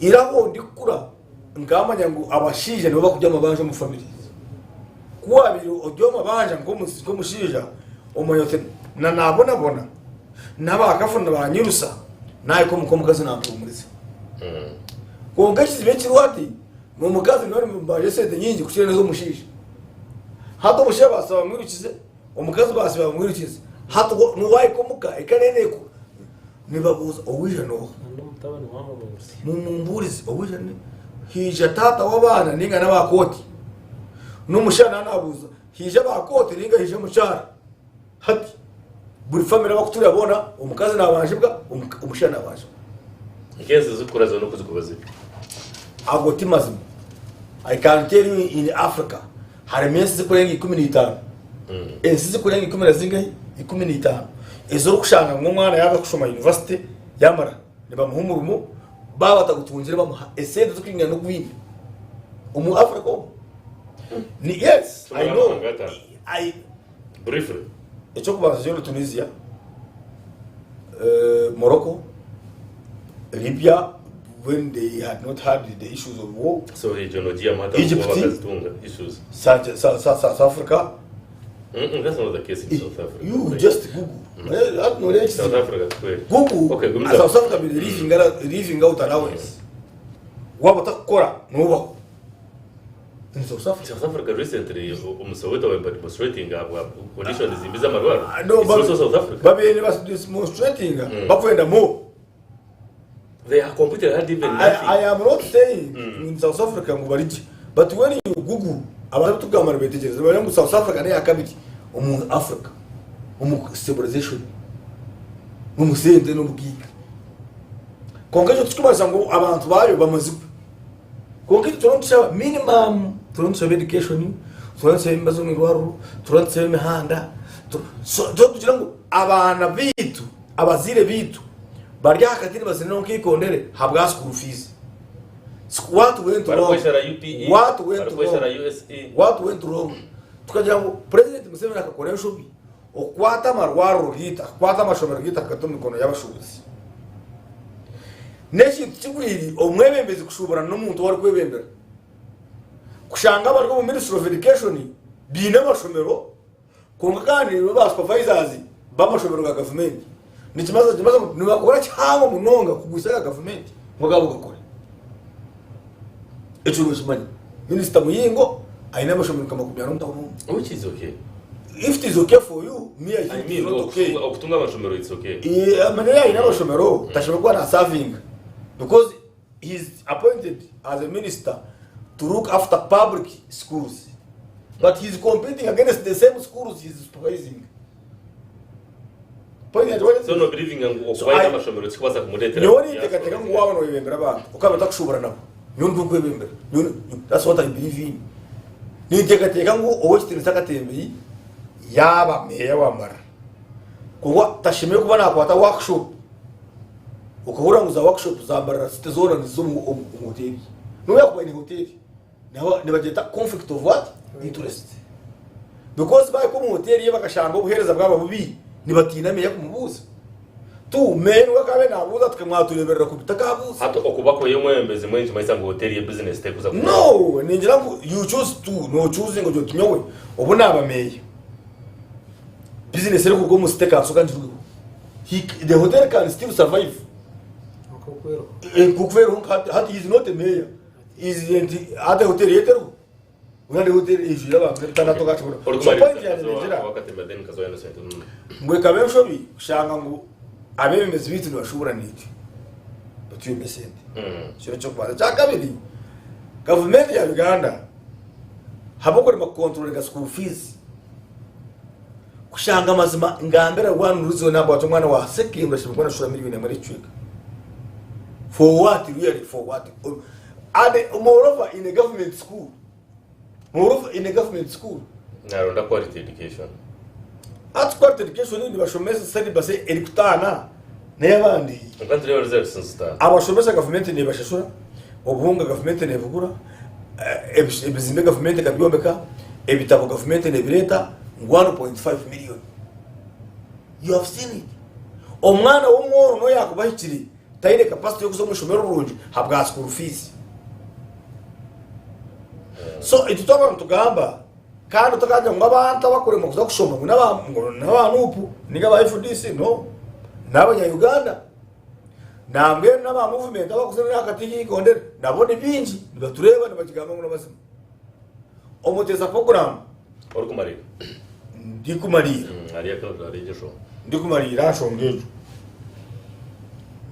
Ira ahu ndikukura Nkamanya ngu abashaija nibo bakurya amabanja omu families. Ku wabaire ori omu mabanja nk'omushaija omanya oti na nabonabona nabakafuna banyirusa nahika omuka omukazi nampumuriza. Kwonka ekizibu ekiriho hati omukazi niwe arikubanja esente nyingi kukira ez'omushaija. Hati omushaija baasiba bamwirukize, omukazi baasiba bamwirukize, hati wahika omuka eka neena Nibabuuza, Owaija n'oha? Mumumbuurize, owaija ni haija taata w'abaana nainga n'aba kooti? N'omushaija naaba naabuuza, haija aba kooti nainga haija omukyara? Hati buri famire abakutuura boona, omukazi naabanjibwa, omushaija naabanjibwa. Nk'ensi zikukura zoona oku zikuba ziri. Ago ti mazima. I can tell you in Africa harimu ensi zikurenga 15. Ensi zikurenga ikumi na zingahi? 15 ezi orikushanga ngu omwana yaaza kushoma yunivasite yaamara nibamuha omurimo baaba batagutungire bamuha esente zirikwingana n'ogwine omu Africa omu. Ni yes, I know. I, Briefly. Eky'okubanza kyo ni Tunisia, Morocco, Libya when they had not had the issues of war. So region ogihamu hati Egypt. ahabw'okuba bakazitunga issues. South Africa. That's not the case in South Africa. You just Google. Hati noreeba South ekizibu. Africa tikweri. Google Okay, gumiza. South Africa biri living out allowance. Waaba otakukora nobaho. In South Africa. South Africa recently omu Soweto baba demonstrating ahabwa conditions mbi z'amarwariro. Ah, no, It's also South Africa. Babaire nibademonstratinga bakwenda more. They are completely had even nothing. I am not saying in South Africa ngu bari gye but when you google abantu abu tugamba nibeetegyereza nibamanya ngu South Africa n'eya kabiri omu Africa omu civilization n'omu sente n'obugaiga. Kwonka ekyo tikirikumanyisa ngu abantu baayo bamazirwe. Kwonka itwe turiyo nitushaba minimum, turiyo nitushaba education, turiyo nitushaba emibazi omu irwariro, turiyo nitushaba emihanda, so turiyo nitugira ngu abaana baitu Abazaire baitu bari aha kati nibazinira nk'eikondere ahabwa school fees. What went wrong? Barikweshara UPE, What went barikweshara wrong? USE. What went wrong? Tukagira ngu President Museveni akakora enshobi okukwata amarwariro gaitu, akakwata amashomero gaitu akagata omu mikono y'abashuubuzi. N'ekintu kigwire omwebembezi kushuuburana n'omuntu ou arikwebembera. Kushanga abari omu Ministry of Education baine amashomero Kwonka kandi nibo ba supervisors b'amashomero ga gavumenti. Nikimanyisa nikimanyisa ngu nibakora kihango munonga kugwisa aga gavumenti ngu agaabo gakore. Ekyo nokimanya. Minisita Muyingo aine amashomero nka 45 omu tawuni omu. Which is okay. If it is okay for you, me I think I it is mean, not okay. okutunga amashomero it's okay. Amanya yaine amashomero tashemereire kuba nasavinga because he is appointed as a minister to look after public schools but he is competing against the same schools he is supervising. Point yange what is So no believing ngu So okuba aine I- amashomero tikikubaasa kumureetera nyowe ninteekateeka ngu waaba noyebembera abantu okaba otakushubura nabo nyowe nikwo nkwebembera Nyowe- that's what I believe in ninteekateeka ngu ow'ekitiinisa Katembeyi yaaba meeya wa Mbarara kuba tashemereire kuba nakwata workshop Okahurira ngu za workshop za Mbarara City zoona niziza omu hoteeri ye. N'obu yaakuba aine hoteeri, nibagyeta conflict of what? Interest. Because baahika omu hoteeri ye bakashanga obuheereza bwaba bubi, nibatiina meeya kumubuuza. Tu, meeya niwe akaabaire naabuuza ati mwatureeberera kubi, takaabuuza. Hati okuba kwe omwebembezi mbwenu nikimanyisa ngu hoteeri ye bizinesi terikuza kukora? No, ningira ngu you choose to, noocuuzinga ogira oti nyowe obu naaba meeya, bizinesi erikuruga omu city ekanshoka ngirugeho. He, the hotel can still survive. Nkoku eriho nka hati, hati he is not a mayor. He is nti hati hotel ye teriho. Wendi hotel eijwire abantu ebitanda tokakibona. So point yange negira Wakatemba then Kazoya Innocent. ngu ekaba enshobi kushanga ngu. Abeebembezi baitu nibashuubura naitwe batuhembe esente. Ekyo n'eky'okubanza. Ekyakabiri, gavumenti ya Uganda ahabw'okurema kukonturoringa school fees, kushanga amazima ngambira rwanu ruzi zoona ngu ati omwana wa secondary ashemereire kuba nashashura miriyoni emwe n'ekicweka. For what really for what? And moreover in a government school. Moreover in a government school. Naronda quality education. Hati quality education nibashomesa syllabus erikutaana n'eyabandi. Kwonka nitureeba results nizitaana. Abashomesa gavumenti nebashashura, obuhunga gavumenti nebugura, ebizimbe gavumenti ekabyombeka, ebitabo gavumenti nebireeta ngu 1.5 million. You have seen it. Omwana w'omworo n'obu yaakuba ahikire taine capacity y'okuza omu ishomero rirungi habwa school fees. So itwe twaba nitugamba kandi otakagira ngu abantu abakuremwa kuza kushoma ngu n'aba NUP ninga aba FDC no n'abanya Uganda. Nambwenu n'aba movement abakuza ahagati y'eikondero nabo ni baingi nibatureeba nibakigamba ngu n'amazima. Omuteesa program Orikumariira. Ndikumariira. Hariyo hariyo enshonga. Ndikumariira aha nshonga egyo.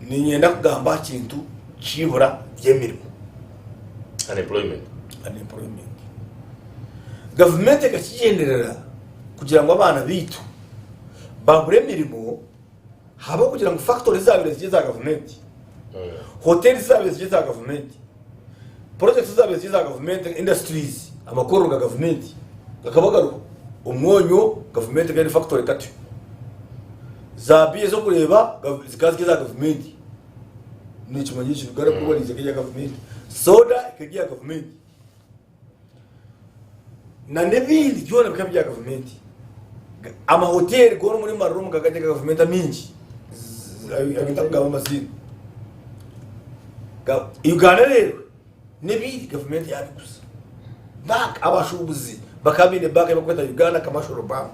Niinyenda kugamba aha kintu ky'eibura ry'emirimo. Unemployment. Unemployment. Gavumenti ekakigyenderera kugira ngu abaana baitu babure emirimo ahabw'okugira ngu fakitori ezaabaire ziri eza gavumenti, hoteeri ezaabaire ziri eza gavumenti, purojekiti ezaabaire ziri eza gavumenti, indasitirizi, amakorero ga gavumenti gakaba gariho. Omwonyo gavumenti ekaba eine fakitori katyo. Zaabiya ez'okureeba zikaba ziri eza gavumenti. Nikimanya ekyo Uganda ku bariize eka eya gavumenti. Soda ekaba eri eya gavumenti. Na n'ebindi byona bikaba biri ebya gavumenti. Amahoteeri goona omuri Marua omu gakaba gari aga gavumenti amaingi agu ntarikugamba amaziina. Uganda reero n'ebindi gavumenti yaabiguza. Bank abashuubuzi bakaba baine bank ei barikweta Uganda Commercial Bank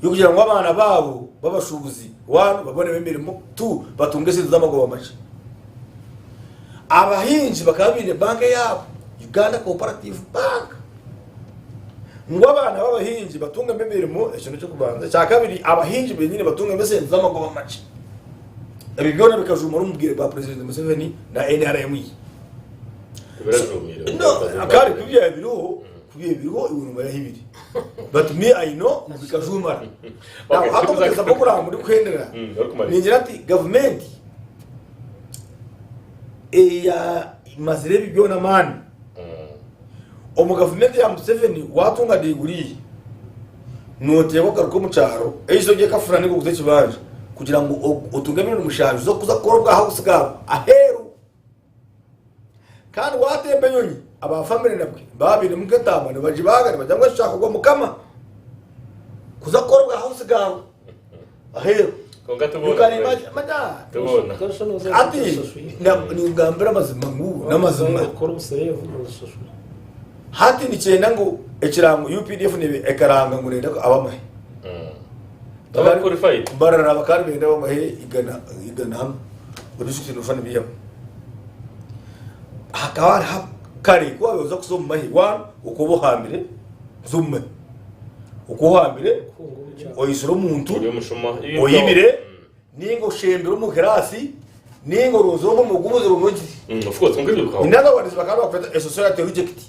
y'okugira ngu abaana baabo b'abashuubuzi one babonemu emirimo, two batunge esente z'amagoba makye. Abahingi bakaba baine banka eyaabo, Uganda Cooperative Bank, ngu abaana b'abahingi batungemu emirimo, ekyo n'eky'okubanza. Ekyakabiri, abahingi benyini batungemu esente z'amagoba makye. Ebyo byona bikajuumara omu bwire bwa Purezidenti Museveni na NRM ye. Tibirajuumire. No, kandi ku byaba biriho, ku byaba biriho iwe noomanya ahu biri. But me I know ngu bikajuumara. Now, Okay, hati omuteesa bw'okuraba ngu ndikuhendera, orikumara. ningira nti gavumenti eyamazire ebi byona amaani omu gavumenti ya Museveni watunga diguri noteebwa kugaruka omu kyaro eizo ry'ekafuna ninga oguze ekibanja kugira ngu otunge emirundi mushanju z'okuza kukora obwa house girl aheeru kandi watemba enyonyi aba family nabwe baba bainemu nk'entaama nibagibaaga nibagira ngu eki kyakorwa mukama kuza kukora obwa house girl aheeru. Kwonka You tubona can Bright. imagine, manya. Tubona. Ati ningambira amazima ngu n'amazima. Okora obusereevu nozishashura. Hati nikyenda ngu ekirango UPDF nebe ekaranga ngu nenda abamahe. Aba qualified. Mbarara bakaba nibenda abamahe igana hamwe. Ngu district nofa nibihamu. Hakaba hariho kare ku wabaire oza kuza omu mahe one okaba ohambire kuza omu mahe. Oku ohambire oizire omuntu Ori omushuma. oyibire ninga oshembire omu kirasi ninga orunzire omu mugubuzi runogire. Of course, kwonka ebyo bikabaho. In other words bakaba nibakweta a society reject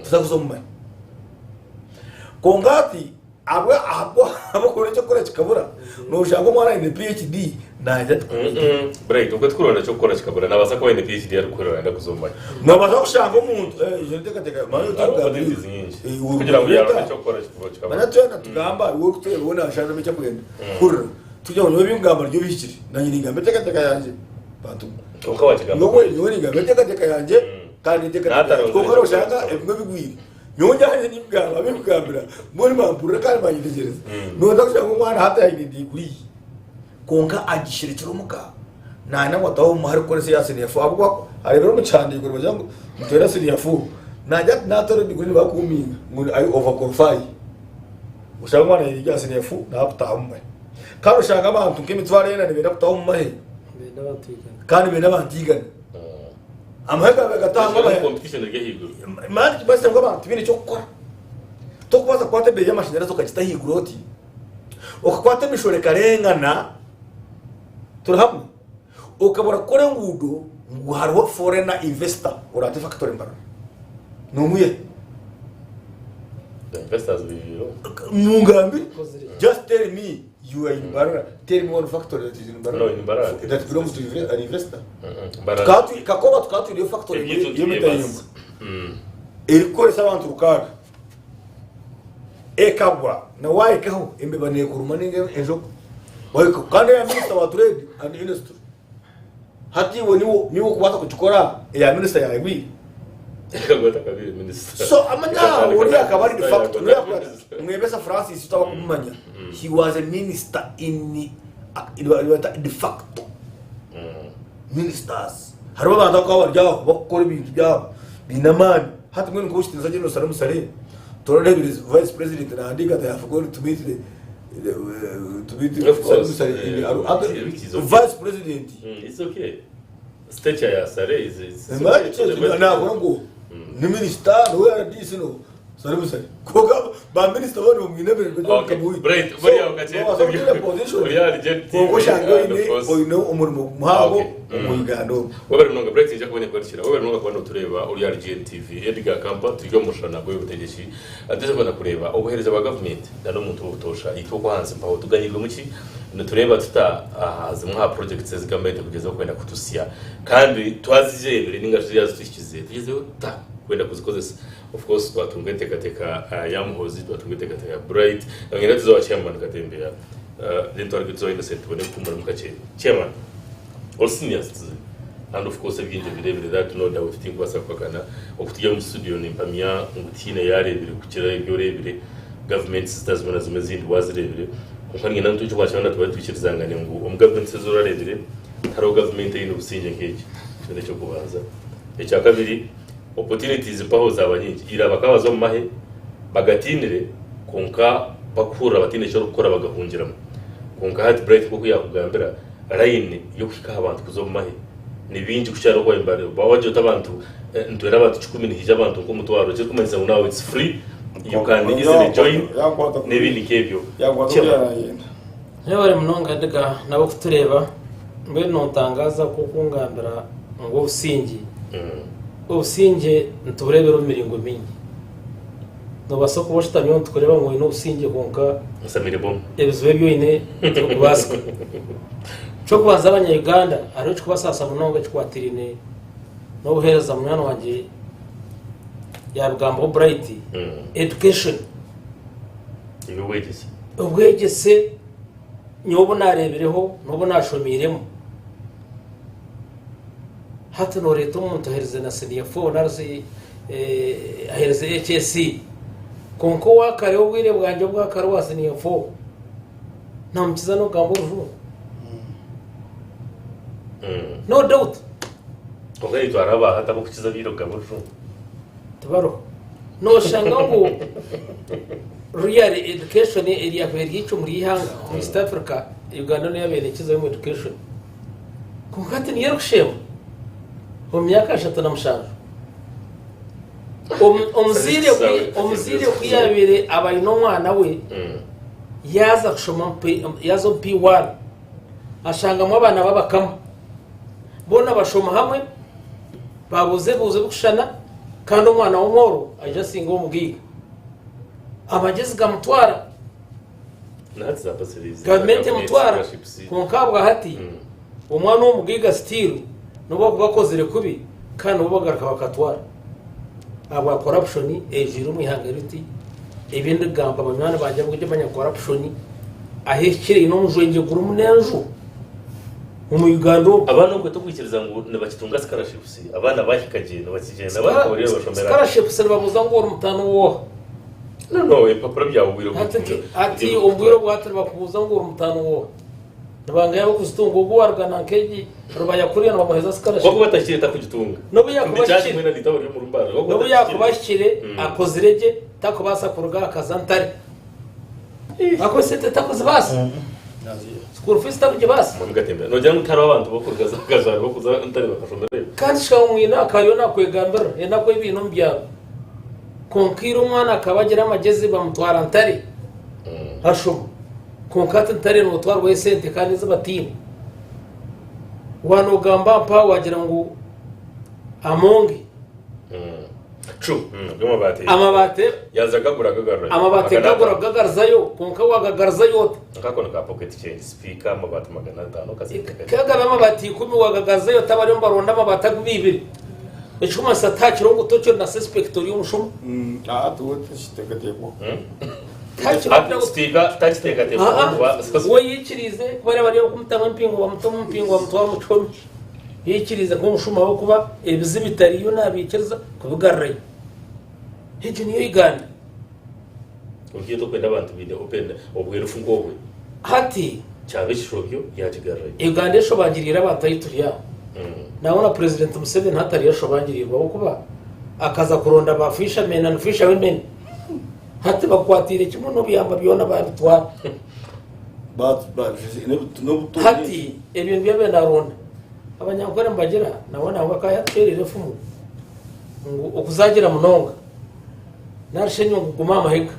tuza kuza omu mahe. Kwonka hati ahabwa ahabw'okuba eky'okukora kikabura noshanga omwana aine PhD naija ati Bright, obwo tikuronda ky'okukora kikabura nabaasa kuba aine PhD arikuhurira nayenda kuza omu mahe. Nobaasa kushanga omuntu eh, ejo nteekateeka manya Hariho otagambira opportunities nyingi. Eh, uri Kugira ngu kureeta. yaronda eky'okukora kikabura. Manya twena tugamba iwe orikutureeba we nashanzemu eki arikwenda hurira tugira ngu nyowe ebingamba nibyo bihikire nanye ningamba enteekateeka yangye bantu Kwonka wakigamba. nyowe nyowe ningamba enteekateeka yangye kandi enteekateeka yangye Naataronzire kwonka eky'okukora noshanga kikabura. ebimwe bigwire Nyowe njanye nimbigamba bikugambira mbwenu bampurira kandi banyetegyereza. Noza kushanga omwana hati aine diguri kwonka agisherekire omuka nayenda ngu ataahe omu mahe arikukora eya siniya fo ahabw'okuba areebire omu kihandiiko nibagira ngu nitwenda siniya fo nagira ati natora ediguri nibakuuminga ngu I over qualify. Oshange omwana aine ebya siniya fo naakutaaha omu mahe. Kandi oshange abantu nk'emitwaro ena nibenda kutaaha omu mahe Benda abantu igana. kandi benda abantu igana. Amahe gaabaire gataahamu Hariho competition eri ahaiguru. Mani nikimanyisa ngu abantu tibaine ky'okukora. Tokubaasa kukwata ebeeyi y'amashanyarazi okagita ahaiguru oti. Okakwata emishoro ekarengana, turi hamwe, okabura kukora enguudo ngu hariho foreigner investor oraate factory Mbarara. Nomwiha. The investors biibireho. Mungambire, just tell me you are in Mbarara, tell me one factory that is in Mbarara No, in Mbarara. that belongs to an investor. Mbarara. Kakoba tukaba twine factory Ebintu y'emitayimbwa tubyebaza. Erikukoresa abantu rukaaga. Ekagwa na wahikaho embeba nekuruma ninga enjoka. Wahikaho kandi eya minister wa trade and industry. Hati iwe niwe niwe okubaasa kugikora eya minister yagwire. Ekagwa takabire minister. So amanya ori akaba ari de facto niwe yakora Mwebesa Francis tutabakumumanya. He was a minister in de facto. Ministers. Hariho abantu abakuba bari aho bakukora ebintu byabo biine amaani. Hati mbwenu nk'owekitiinisa General Salim Saleh turareebire vice president nahandiika ati I have gone to meet the to meet Of Salim course, Saleh in Aru- which is okay. vice president It's okay. Stature ya Saleh is is it's Imagine okay. The kyekyo vice nakora president. ngu ni minisita niwe RDC no Salim Saleh konka ba minisita boona bamwine Okay, Bright, buriya ukakye- Buriya reject konka oshanga and of oine course- oine omurimo muhango Okay. omu Uganda omu. Webale munonga Bright nija kubona kugarukira webale munonga kuba notureba ori ahari GNTV Edgar Kampa turi omu mushana gw'obutegyeki tuze kwenda kureeba obuheereza bwa gavumenti na n'omuntu w'obutoosha itwe okwo ahansi mpaho tuganyirwe muki nitureeba tuta aha zimwe aha projects ezi gavumenti erikugyezaho kwenda kutusya kandi twazigyebire ninga shi yazituhikize tugyezeho tuta kwenda kuzikozesa Of course twatunga entekateka ya Muhoozi, twatunga entekateka ya Bright, nangenda tuze owa chairman Katembeya, then twareke tuze owa Innocent tubone kuhumuramu kakye. Chairman, ori senior citizen and of course ebingi obireebire that no doubt tinkubaasa kuhakana. Oku turi omu studio nimpamya ngu tihaine yaareebire kukira ebi oreebire, governments zitari zimwe na zimwe ezindi waazireebire. Kwonka niinyenda ngu ekyo twakira tube twikirizangane ngu omu governments ezi orareebire tihariho government eine obusingye nk'egi. Ekyo n'eky'okubanza. Ekyakabiri, Opportunities mpaho zaaba nyingi. Ira bakaba baza omu mahe bagatiinire kwonka bakuhurira bataine eki orikukora bagahungiramu. Kwonka hati Bright nk'oku yaakugambira, line y'okuhika aha bantu kuza omu mahe ni baingi kukira n'oku baabaire bari. Wagira oti abantu nitwenda abantu kikumi nihaija abantu nk'omutwaro ekirikumanyisa ngu now it's free, you can easily join n'ebindi nk'ebyo. Chairman. Mwebare munonga Edgar n'abarikutureeba. Mbwenu nontangaaza ku okungambira ngu obusingye, obusingye nitubureebera omu miringo mingi. Noobaasa kuba oshutami aho nitukureeba ngu oine obusingye kwonka Nsamire bomu. ebizibu ebi oine tibirikubaasika. Eky'okubanza abanya-Uganda hariho ekirikubasaasa munonga ekikwatiraine n'obuheereza munywani wangye yaabigambaho Bright, education. Eby'obwegyese. Obwegyese Nyowe obu naareebireho n'obu naashomiiremu, hati nooreeta omuntu aherize na siniya fo nari shi aherize HSC, kwonka owa kare obwire bwangye obwa kare owa siniya fo naamukiza n'okugamba orujungu. No doubt. Kwonka itwe hariho aba hati abarikukiza abaira kugamba orujungu. Tibariho. Nooshanga ngu really education eryakuba eri eicumbi ry'eihanga omu East Africa, Uganda niyo yabaire nekizayo omu education. Kwonka hati niyo erikushemba omu myaka 37. Omuzaire ku omuzaire ku yaabaire aba aine omwana we yaaza kushoma omu P yaaza omu P1 ashangamu abaana b'abakama boona bashoma hamwe. Babuuza ebibuuzo ebirikushushana kandi omwana w'omworo aija asinga ow'omugaiga. Amagyezi gamutwara, Nahati za bursaries. gavumenti emutwara, kwonka ahabwa hati omwana w'omugaiga still n'obu akuba akozire kubi kandi nabo bagaruka bakatwara ahabwa corruption eijwire omu ihanga riti. Ebi ndigamba banywani bangye ahabw'okugira manya corruption ahu ehikire eine omujwengye gurimu n'enju. Omu Uganda omu. Abaana obwe tokwikiriza ngu nibakitunga scholarships abaana bahika gye nibakigyenda bahika oriyo nibashomera. Scholarships nibabuuza ngu ori mutaano wooha. No no ebipapura byawe obwire Hati nti hati omu bwire obwa hati nibakubuuza ngu ori mutaano wooha. Nibangahi abarikuzitunga ogu owaruga nanka egi Rubaya kuriya nibamuheeza scholarship. Wakuba atahikire takugitunga. N'obu yakuba ahikire. N'obu yakuba ahikire akozire gye takubaasa kuruga aha akaza ntare. Ahakuba esente takuzibaasa. School fees takugibaasa. Mwami Katemba, nogira ngu tihariho abantu bokuruga za Kajari bokuza Ntare bakashomerayo? Kandi shaaha omwine akaba ariyo nakwegambirira enaku ei baine omu byaro. Kwonka ira omwana akaba agira amagyezi bamutwara Ntare ashoma. Kwonka hati ntare nootwarwayo esente kandi ezi bataine. Waanoogamba mpaha waagira ngu Amongi. True. Amabaati. Amabaati. Yaza gagura gagarurayo. Amabaati gagura gagaruzayo kwonka wagagaruzayo ota? Nkako ni ka pocket change speaker amabaati 500 kasente kakye. Kagabe amabaati 10 wagagaruzayo ota bariyo nibaronda amabaati agu baibire. Ekirikumanyisa tihakiriho ngu tokiri na suspect ori omushuma. Aha tikiteekateekwaho. Sipiika takiteekateekwaho kuba. We yaikiriize ku bariya bari kumutamu empingu bamuta omu mpingu bamutwara omu kihome. Yaikiriize nk'omushuma ahabw'okuba ebizi bitariyo nabiikiriza kubigarurayo. Egyo niyo Uganda. Oriyo tokwenda abantu baine open obwerufu nk'obwe. Hati. Kyaba ekishobyo yakigarurayo. Uganda eshobangiriire abantu ahu turi aho. Nangwa na President Museveni hati ariyo ashobangiriirwe ahabw'okuba akaza kuronda ba fishermen and fisherwomen hati bakwatiire kimwe n'obuyamba byona babitwara. Hati ebyo nibyo abaire naronda. Abanyankore nibagira nawe nangwa akaba yatuteereire efumu ngu okuzagira munonga nari shi enyungu guma aha mahega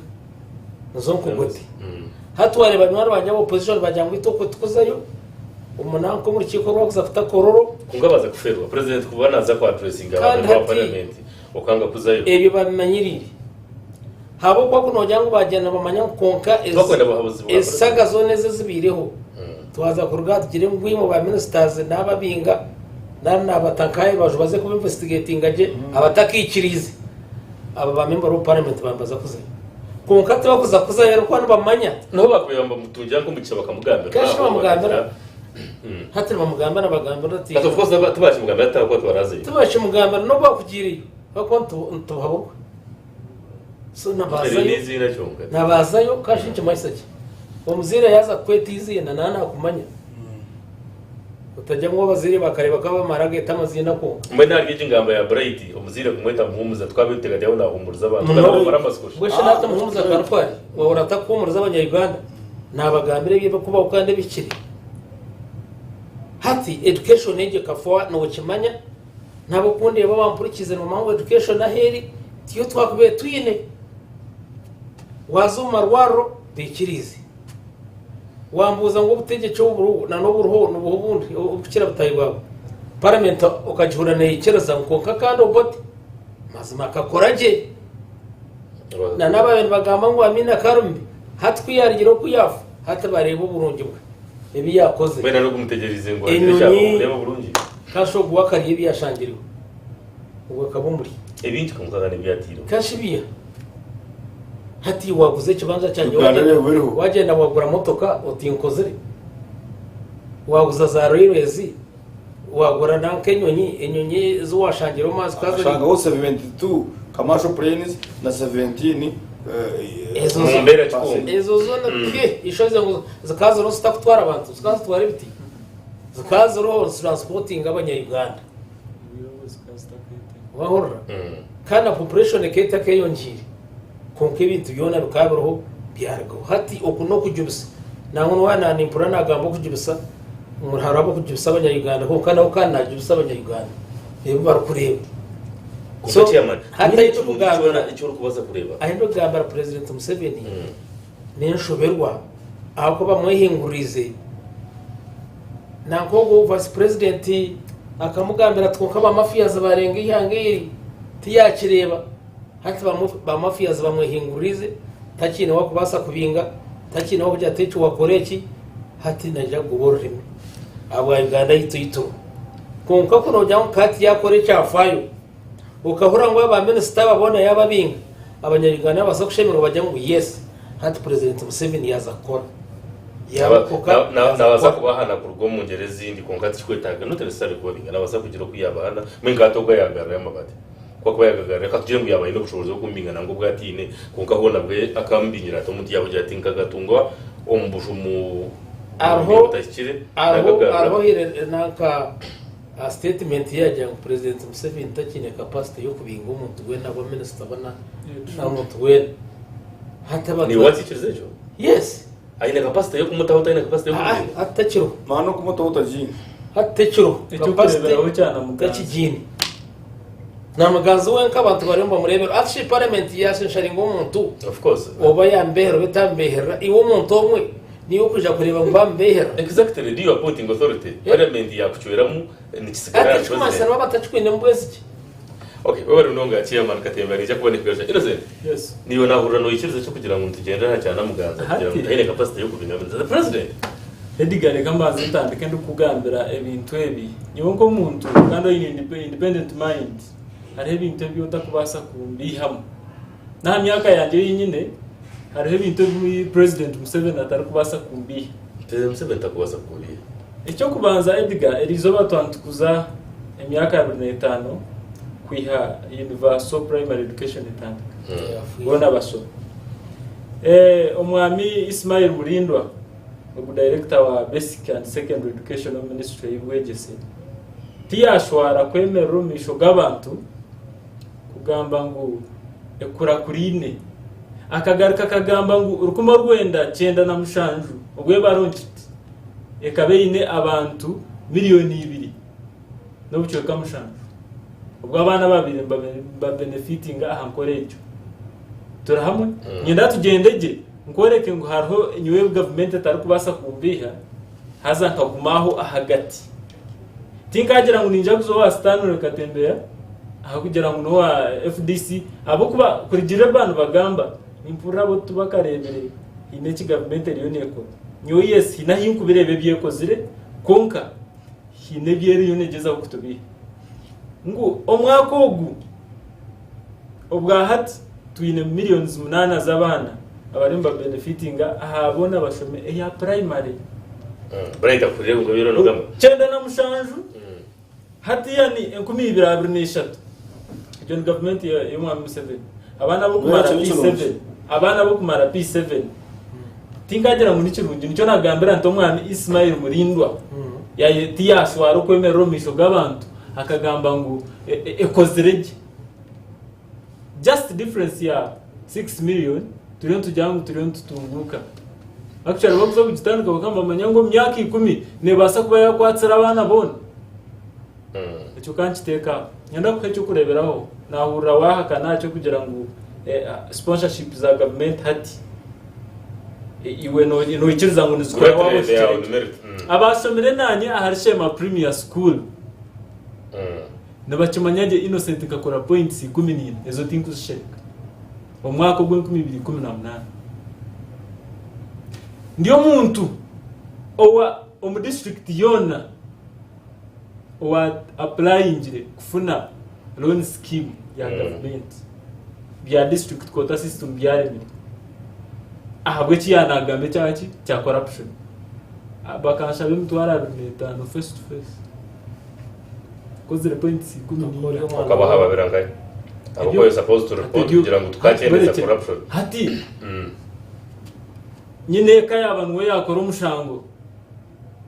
nizo nkugote. Hati wareeba banywani bangye aba opposition bagira ngu itwe okwo tikuzayo omunanka omu rukiiko orwakuza kuta kororo. Kwonka baza kufeerwa president kuba naza ku addressinga Kandi abantu ba hati parliament okanga kuzayo. ebyo babimanyiriire. Ahabw'okuba ku noogira ngu baagyenda nibamanya ngu kwonka Tibakwenda buhabuzi bwa ezisaga zoona ezi ezibaireho twaza kuruga aha tugire ngu imwe ba ministers naababinga nari naabata nk'aha rubaju baze kuba investigatinga gye abatakaikiriize aba ba member of parliament baaba nibaza kuzayo. Kwonka tibakuza kuzayo ahabw'okuba nibamanya. Niho baakubaire nibamutungira nk'omugisha bakamugambira. Kenshi nibamugambira. Hati nibamugambira nibagambira oti. But of course tibakimugambira hati ahabw'okuba tibarazeyo. Tibakimugambira n'obu baakugiireyo ahabw'okuba nitubuhaburwa. So Eryo nabazayo n'eiziina kyonka. nabazayo kashi nikimanyisa ki? Omuzaire yaaza kukweta eiziina naaba naakumanya. Otagira ngu abazaire bakareeba ku abamara ageeta amaziina kwonka. Mbwenu ahari egi ngamba ya Bright, omuzaire kumweta Muhumuza tukaba nituteekateeka ngu naahuumuriza abantu. Muno. Kandi namara amatsiko shi. Mbwenu shi naata Muhumuza Karutwari wahurira atakuhuumuriza abanya-Uganda? Naabagambira ebirikubaho kandi ebihikire. Hati education egyo ekafa nookimanya. N'abokundeeba abampurikiize nibamanya ngu education ahu eri tiyo twakubaire twine. Waaza omu marwariro baikiriize. Wambuuza ngu obutegyeki obu buriho na n'oburiho nibuha obundi oburikukira butaahi bwawe. Paramenti okagihurira neikiriza ngu kwonka kandi Obote mazima akakora gye. Na n'ababaire nibagamba ngu Amina Karumbi hati ku yaarugire oku yaafa hati bareeba oburungi bwe ebi yaakozire. Mbwenu n'ogu mutegyereize ngu agire eki Enyonyi. areeba oburungi. Kasha ogu we akarya ebi yashangirwe, ogwo akaba omuri. Ebintu kwonka kandi ebi yataireho. Kasha ebiya. Hati waguza ekibanja kyangye Uganda wagyenda reeba eriho. wagyenda wagura motoka oti nkozire. Waguza za railways, wagura nanka enyonyi, enyonyi ezi washangire omu maazi ka ziri. Akashangaho 72 commercial planes na 17 Ezo Mu zo- mbeera ki kwonka? Ezo zoona ke isho ezo ngu zikaba ziriho zitakutwara abantu, zikaba zitwara ebiti. Zikaba ziriho nizitransportinga abanya-Uganda. Wahurira? Kandi na population ekaba etakeyongiire. Kwonka ebintu byona bikaba biriho byarugaho. Hati oku n'okujubisa. Nangwa n'owaaba naanimpurira naagamba okujubisa, ngu hariho ab'okujubisa abanya-Uganda kwonka nawe kandi naajubisa abanya-Uganda ebi barikureeba. Kwonka So, chairman, hati nyine ahi ekirungi turikugambira kyona eki orikubaasa kureeba. ahi ndikugambira President Museveni n'enshoberwa ahakuba bamwehinguririize nanka ogwo vice president akamugambira ati kwonka ba mafias barenga eihanga eri tiyakireeba hati ba mafias bamwehinguririize takiine wakubaasa kubinga takiine wakugira ati eki wakora eki hati naija kugoba orurimi ahabwa Uganda yaitu ei turimu kwonka ku noogira ngu hati yakora ekyafaayo Okahurira ngu aba minisita aba boona yaababinga, abanya-Uganda nibabaasa kushemererwa bagire ngu yes, hati Purezidenti Museveni yaaza kukora. Yaarokoka, yaaza Nabaasa kukora. kubahana kuruga omu ngyera ezindi kwonka tikikwetaaga not necessarily kubabinga nabaasa kugira oku yaabahana mbwenu nka hati ogu ayagarurayo amabaati ku akuba yaagagarurayo ka tugire ngu yaaba aine obushoboorozi bw'okumubinga nangwa obu ataine kwonka hoona bwe akamubingira ati omuntu yaabugira ati nkagatunga omu bushu omu Hariho butahikire hariho nagagarura hariho hire nanka Aha sitetimenti ye yaagira ngu Purezidenti Museveni takiine kapasite y'okubinga omuntu weena aba minisita aba n'omuntu weena. Hati abantu Niiwe wakiikiriza ekyo? Yes. Aine kapasite y'okumutaho taine kapasite y'okumubinga? Hati takiriho. Maana okumutaho tagiine. Hati tekiriho. Kapasite Eky'okureeberaho kya Namuganza. takigiine. Namuganza wenka abantu bariyo nibamureebera. Actually paramenti yasensharinga omuntu Of course. oba yambeherera oba etambeherera iwe omuntu omwe. Niiwe okwija kureeba ngu bamubeihera. Exactly, niiwe appointing authority, parliament yakucweramu nikisigara Hati ahari ekikumanyisa president. nibaba batakikwinemu bwesigye. Okay, webare munonga chairman Katemba niija kuba ninkugaruza. Innocent, Yes. niiwe nahurira noikiriza ki kugira ngu nitugyendera aha kya Namuganza kugira ngu Hati. taine capacity y'okubinga the president? Edgar reka mbanze ntandike ndikukugambira ebintu ebi. Nyowe nk'omuntu kandi oine independent mind, hariho ebintu ebi otakubaasa kumbiihamu. N'aha myaka yangye ei nyine, hariho ebintu ebi President Museveni atarikubaasa kumbiiha. President Museveni takubaasa kukubiiha. Eky'okubanza Edgar, eriizooba twaba nitukuza emyaka 25 kwiha Universal Primary Education etandika. Boona bashome. Omwami Ismail Mulindwa, ogu Director wa Basic and Secondary Education omu Ministry y'Obwegyese, tiyashwara kwemerera omu maisho g'abantu kugamba ngu ekurakuraine. Akagaruka akagamba ngu 1997 obu ebaronkiti ekaba eine abantu 2.7 million obwo abaana ababaire nibabenefitinga aha nkora egyo. Turi hamwe? Nyenda tugyende gye nkworeke ngu hariho nyowe gavumenti etarikubaasa kumbiiha haza nkaguma aho ahagati. Tinkagira ngu ninja kuza owa Stanley Katembeya ahakugira ngu n'owa FDC ahabw'okuba kurugirira ebi nibagamba nimpurira abo tibakareebire haine eki gavumenti eriyo neekora. Nyowe yes haine ahu nkubireeba ebi ekozire kwonka haine ebi eriyo neegyezaho kutubiiha. Ngu omwaka ogu obwa hati twine 8 million z'abaana abariyo nibabenefitinga aha boona bashome eya primary. Bright akurire ngu ebiro nogamba. 97 hatiya ni 2023. Egyo ni gavumenti y'omwami Museveni. Abaana b'okumara Ekyo ni kirungi. P7, abaana b'okumara P7, tinkagira ngu ni kirungi, nikyo nagambira nti omwami Ismail Mulindwa tiyashwara okwemerera omu maisho g'abantu akagamba ngu ekozire gye. Just difference ya 6 million turiyo nitugira ngu turiyo nitutunguuka. Actually bakuza kugitandika bakaba nibamanya ngu omu myaka 10 nebaasa kuba yakwatsire abaana boona. Ekyo kankiteeka aho. Nyenda kuha eky'okureeberaho, naahurira waahakana aha ky'okugira ngu sponsorship za gavumenti hati iwe noikiriza ngu nizikora waaba Great ohikire yawe gye. merit. Abaashomire naanye ahari Sheema Premier School nibakimanya gye Innocent nkakora points 14 ezo tinkuzishereka omu mwaka ogw'enkumu ibiri ikumi na munaana. Ndi omuntu owa omu district yoona owa applyingire kufuna loan scheme ya gavumenti bya district quota system byaremire ahabw'eki yanagamba ekyaki kya corruption. Bakanshaba 25,000 face to face kozire points 14. Okabaha babira nkaye. Abakoyo supposed to report kugira ngu tukakyendeza corruption. Hati nyine eka yaba niwe yakora omushango,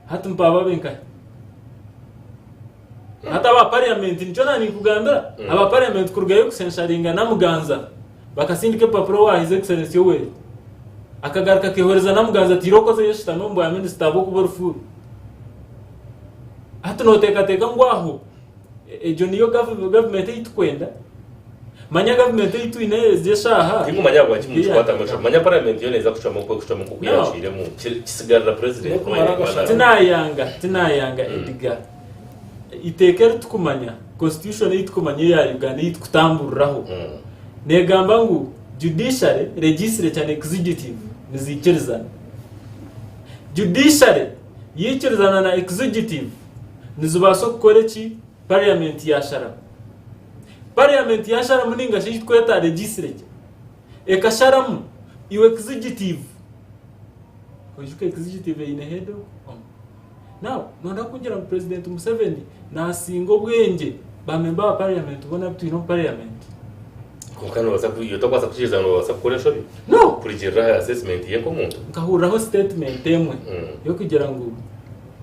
hati mpaba benkahe? Hati aba parliament, nikyo nani nkugambira, aba parliament kurugayo kusensharinga Namuganza, bakasindika epapuro wa His Excellency Yoweri, akagaruka akehoreza Namuganza ati okoze yeshutami omu bwa minisita ahabw'okuba orufuuru. Hati noteekateeka ngu aho egyo niyo gavumenti ei tukwenda? Manya gavumenti ei twine ezi eshaaha. Tingumanya habwaki mukikwata ngo manya parliament yo neza kucwamu okwo kucwamu nk'oku yakiiremu kisigarira president. Tinayanga Edgar, iteeka eritukumanya, constitution ei tukumanya eya Uganda ei tukutamburiraho negamba ngu judiciary, legislature and executive niziikirizana. Judiciary yikirizana na executive, nizibaasa okukora eki parliament yasharamu. Parliament yasharamu ninga shi ekitukweta legislature ekasharamu, iwe executive oijuke executive eine head omwe. Now nonda kugira ngu President Museveni nasinga obwengye bamemba ba parliament boona abu twine omu parliament? Konka nobaasa tokubaasa kukiriza ngu nobaasa kukora enshobi? No. Kurugirira aha assessment ye nk'omuntu. Nkahuriraho statement emwe y'okugira ngu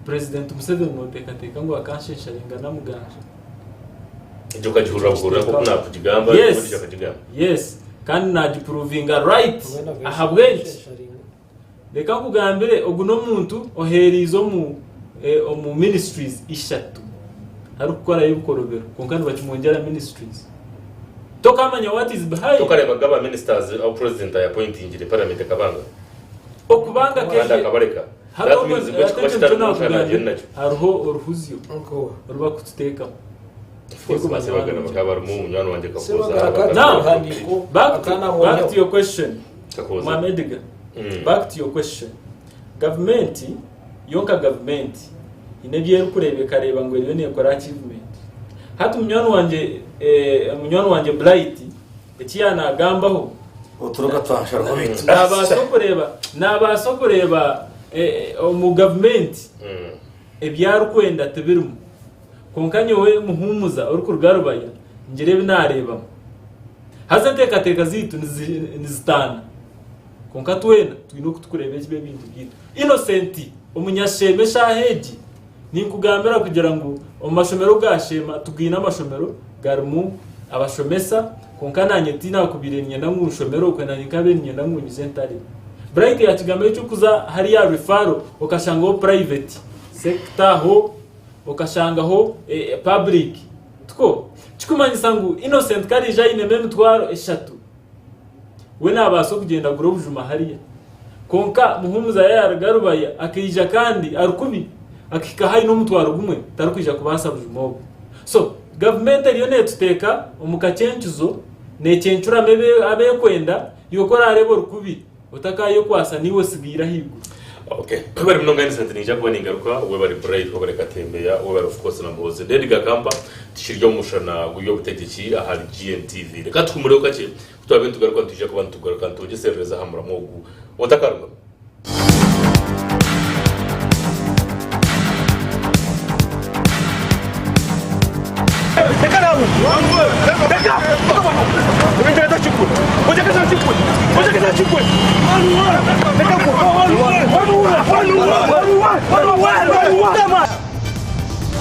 President Museveni noteekateeka ngu akanshensharinga Namuganja. Egyo okagihurira buhurira nk'oku nakugigamba? Yes. Ondiijo akagigamba. Yes, kandi nagiprovinga right. Ahabw'enki? Reka nkugambire, ogu n'omuntu oheereize omu ministries ishatu arikukorayo ebikorobero, kwonka nibakimwongyera ministries. Tokamanya what is behind. Tokareebaga aba ministers abu president ayappointingire parliament ekabanga? Oku Kubanga Kandi keje akabareka. Hati That obwo means mbwe hati kikuba ekyo kitari nikyo mushana nakugambira agenda nakyo. hariho oruhuzyo orubakututeekamu. Of course, basebagana bakaba barimu munywani wangye Kakooza. Sebagana kati Now, oruhandiiko back to your question. Kakooza. Mwami Edgar, back to your question. Gavumenti yo nka gavumenti eine ebi erikureeba ekareeba ngu eriyo neekora achievement. Hati munywani wangye eh, munywani wangye Blight eki yaanagambaho Oturuka twansharaho beitu. Naabaasa okureeba naabaasa okureeba eh, omu gavumenti ebi arikwenda tibirimu. Kwonka nyowe Muhumuza orikuruga Rubaya ngira ebi naareebamu. Haza enteekateeka zaitu nizitaana. Kwonka twena twine oku turikureeba ebi ebintu byaitu. Innocent omunyasheema eshaaha egi, ninkugambira kugira ngu omu mashomero ga Sheema tugaine amashomero garimu abashomesa kwonka naanye tinakubaire niinyenda ngu nshomere okwe naanye nkabaire niinyenda ngu nyije ntare. Bright yaakigamba eky'okuza hariya referral okashangaho private sector ho okashangaho public tikwo? Kikumanyisa ngu Innocent ku ariija ainemu emitwaro eshatu, we naabaasa okugyenda agure obujuma hariya. Kwonka Muhumuza yaaruga Rubaya akaija kandi ari kubi, akahika aine omutwaro gumwe, tarikwija kubaasa bujuma obwo. So, gavumenti eriyo neetuteeka omu kacencuzo, neecencuramu ebi erikwenda, iwe ku oraareebe ori kubi, Otakayekwasa niiwe osigaire ahaiguru. Okay. Webare munonga Innocent niija kuba ningaruka webare Bright webare Katembeya webare of course na Muhoozi Ndi Edgar Kampa tukiri omu mushana gw'eby'obutegyeki ahari GNTV. Reka tuhumureho kakye ku turabe nitugaruka nitwija kuba nitugaruka nitwogyeserereza aha muramwa ogu otakarugamu.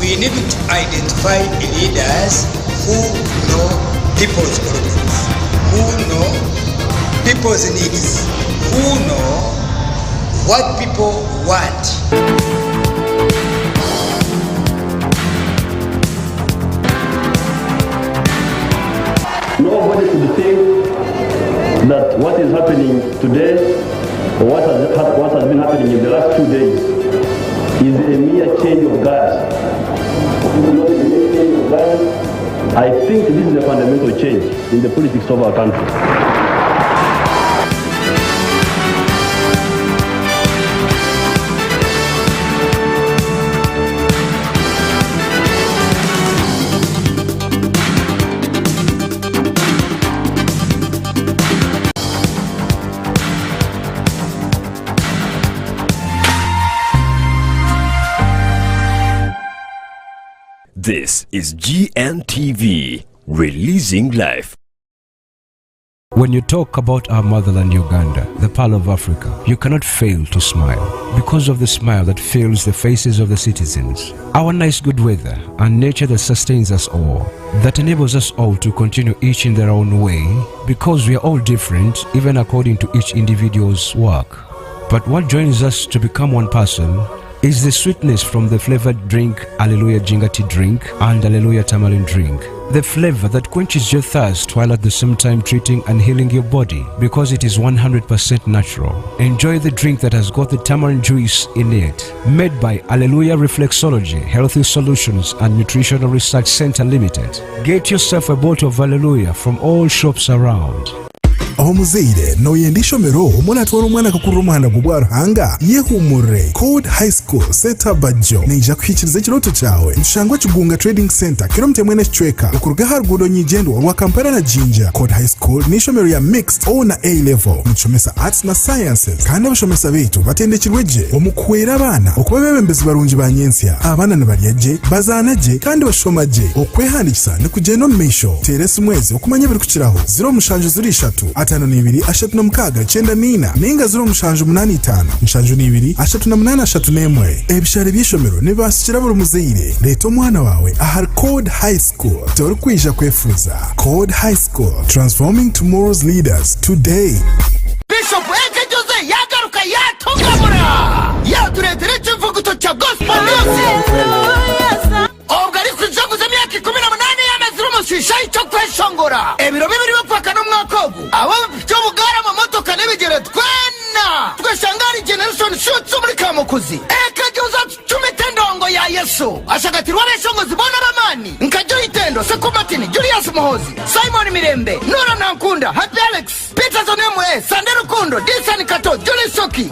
We need to identify leaders who know people's problems, who know people's needs, who know what people want. Nobody should think that what is happening today or what has, what has been happening in the last 2 days is a mere change of guard. Not a mere change of guard. I think this is a fundamental change in the politics of our country. This is GNTV, releasing life. When you talk about our motherland Uganda, the pearl of Africa, you cannot fail to smile because of the smile that fills the faces of the citizens. Our nice good weather and nature that sustains us all, that enables us all to continue each in their own way because we are all different even according to each individual's work. But what joins us to become one person is the sweetness from the flavored drink Alleluia Jinga Tea drink and Alleluia Tamarind drink. The flavor that quenches your thirst while at the same time treating and healing your body because it is 100% natural. Enjoy the drink that has got the tamarind juice in it. Made by Alleluia Reflexology, Healthy Solutions and Nutritional Research Center Limited. Get yourself a bottle of Alleluia from all shops around. Omuzaire noyenda ishomero omu oratwara omwana akakurira omuhanda gw'obwa Ruhanga? Yehumurire! Code High School Setabajjo neija kuhikiriza ekirooto kyawe. Nitushangwa Kigunga Trading Centre, kiromita emwe n'ekicweka okuruga aha ruguudo nyigyendwa orwa Kampala na Jinja. Code High School n'eishomero rya Mixed O na A Level. Nitushomesa Arts na Sciences kandi abashomesa baitu batendekirwe gye omu kuhwera abaana okuba abeebembezi barungi ba nyentsya. Abaana nibarya gye, bazaana gye kandi bashoma gye. Okwehandiikisa nikugyenda omu maisho. Teera esimu ezi okumanya ebirikukiraho, 0703 52 36 94 nainga 0785 72 38 31. Ebishare by'eishomero nibibaasikira buri muzaire. Reeta omwana waawe ahari Code High School. Torikwija kwefuuza. Code High School, transforming tomorrow's leaders today. Bishop AK Jose yagaruka yatungamura yatureetera ekivuguto kya gospel music obwo arikujaguza emyaka 18 y'amazire omushisha ky'okweshongora ebiro bibiri bipaka n'omwaka ogu abo by'obugaari amamotoka n'ebigyere twena tweshanga ahari General. Musinguzi. Ekajoza Cumita endongo ya Yesu ashagatirwe abeshongozi boona ab'amaani nka Joy Tendo, Seku Martin, Julius Muhoozi, Simon Mirembe, Norah Nankunda, Happy Alex, Peterson MA, Sande Rukundo, Disan Kato, Julie Soki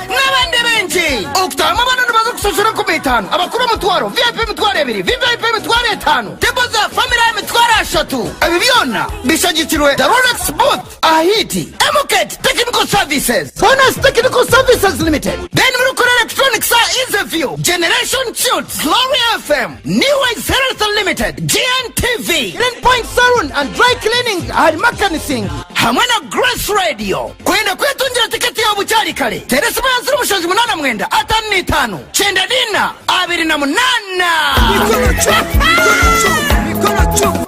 n'abandi baingi. Okutaahamu abaana nibaza kushashura 50,000, abakuru omutwaro, VIP 20,000, VVIP 50,000, tebo za famire aha 30,000. Ebi byona bishagikirwe The Rolex Booth. Ahiti, Emuket Technical Services, Bonus Technical Services Limited, Ben Murukura Electronics Interview, Generation Shoots, Glory FM, New Wise Health Limited, GNTV, Green Point Saloon and Dry Cleaning ahari Makanising, hamwe na Grace Radio. Kwenda kwetungira tiketi yawe bukyari kare, tera esimu ya 0789 55 94 28. Mikono juu.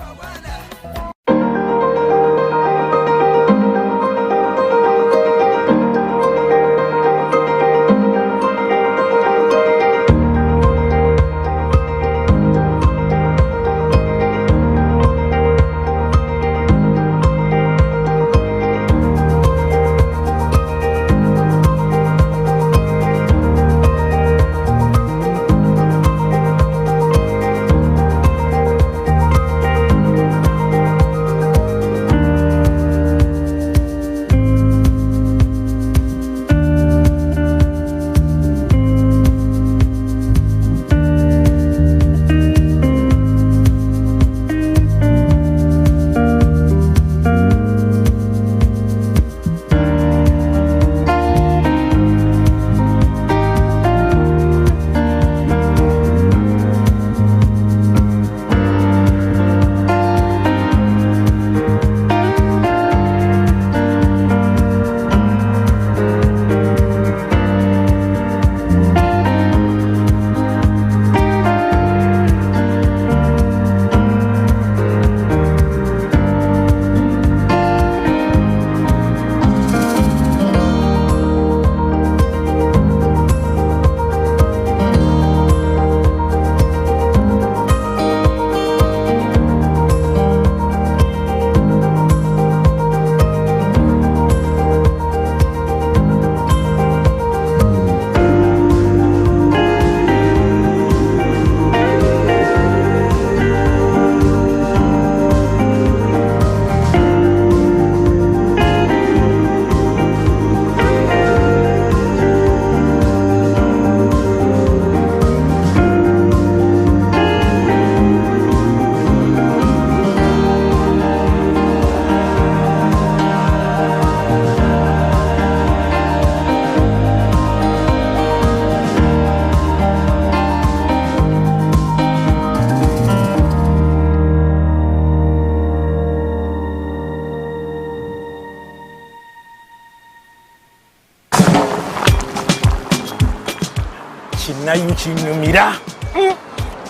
Kinayu kinyumira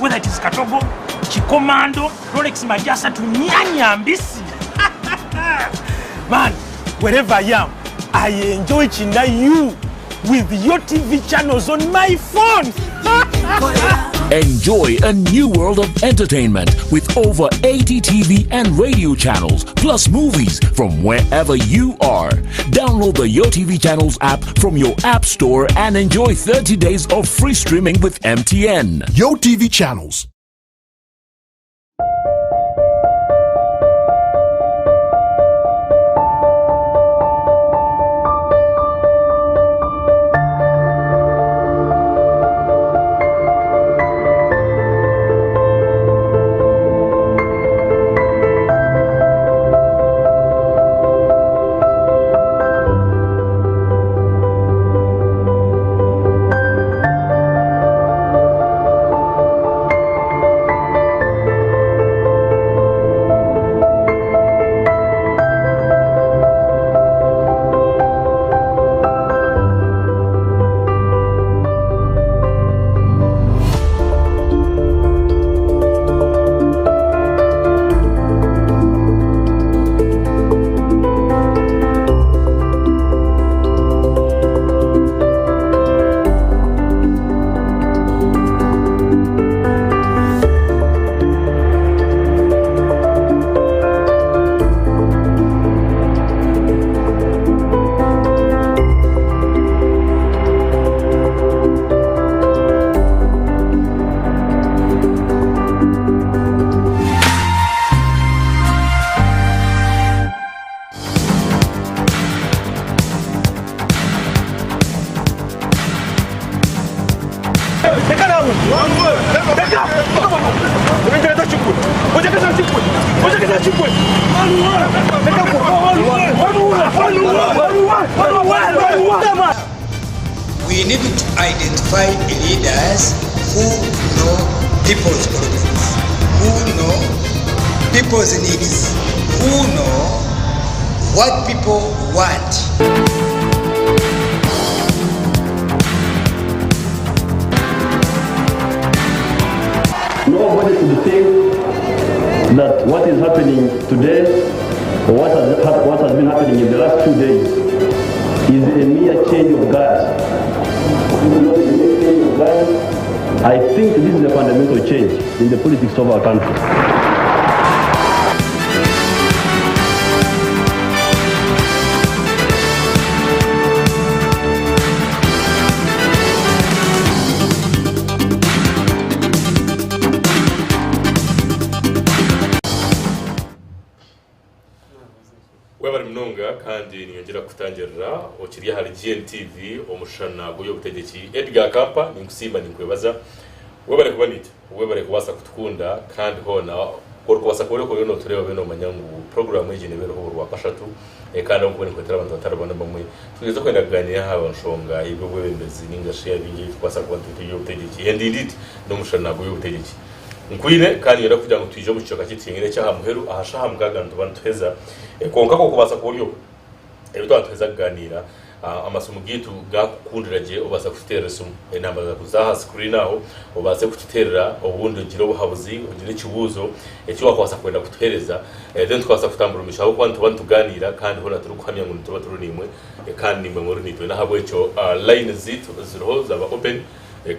whether it is katogo kikomando rolex majasa tunyanya mbisi man wherever i am i enjoy kinayu with your tv channels on my phone Enjoy a new world of entertainment with over 80 TV and radio channels, plus movies from wherever you are. Download the Yo TV Channels app from your app store and enjoy 30 days of free streaming with MTN. Yo TV Channels. We need to identify leaders who know people's problems, who know people's needs, who know what people want. Nobody should think that what is happening today or what has been happening in the last few days is a mere change of guard. Not a mere change of guard. I think this is a fundamental change in the politics of our country. Webare munonga kandi ninyongyera kukutangirira okiri ahari GNTV omushana gw'eby'obutegyeki Edgar Kampa ninkusiima ninkwebaza webare kuba naitwe webare kubaasa kutukunda kandi hoona ku orikubaasa kuba oriyo notureeba obe nomanya ngu puroguraamu egi neeba eriho buri Rwakashatu kandi ahabw'okuba ninkwetera abantu batari bamwe na bamwe tugyezeho kwenda kugaaniira aha nshonga y'eby'obwebembezi ninga shi ebingi ebi turikubaasa kuba nitweta eby'obutegyeki and indeed n'omushana gw'eby'obutegyeki. Nkwine kandi niinyenda kugira ngu twije omu kicweka kyaitu kyenyine eky'aha muheru, aha shaaha mukaaga nituba nituheza. Kwonka ku okubaasa kuba ori okwo, ebi twaba nituheza kugaaniira, amasimu gaitu gaakukundira gye obaasa kututeerera esimu. Enamba za aha sikuriini aho, obaase kututeerera obundi ogire obuhabuzi, ogire ekibuuzo eki waakubaasa kwenda kutuheereza, then tukabaasa kutambura omu maisho ahabw'okuba nituba nitugaaniira kandi hoona turikuhamya ngu nituba turi naimwe kandi naimwe muri naitwe. N'ahabw'ekyo layini zaitu ziriho zaaba open.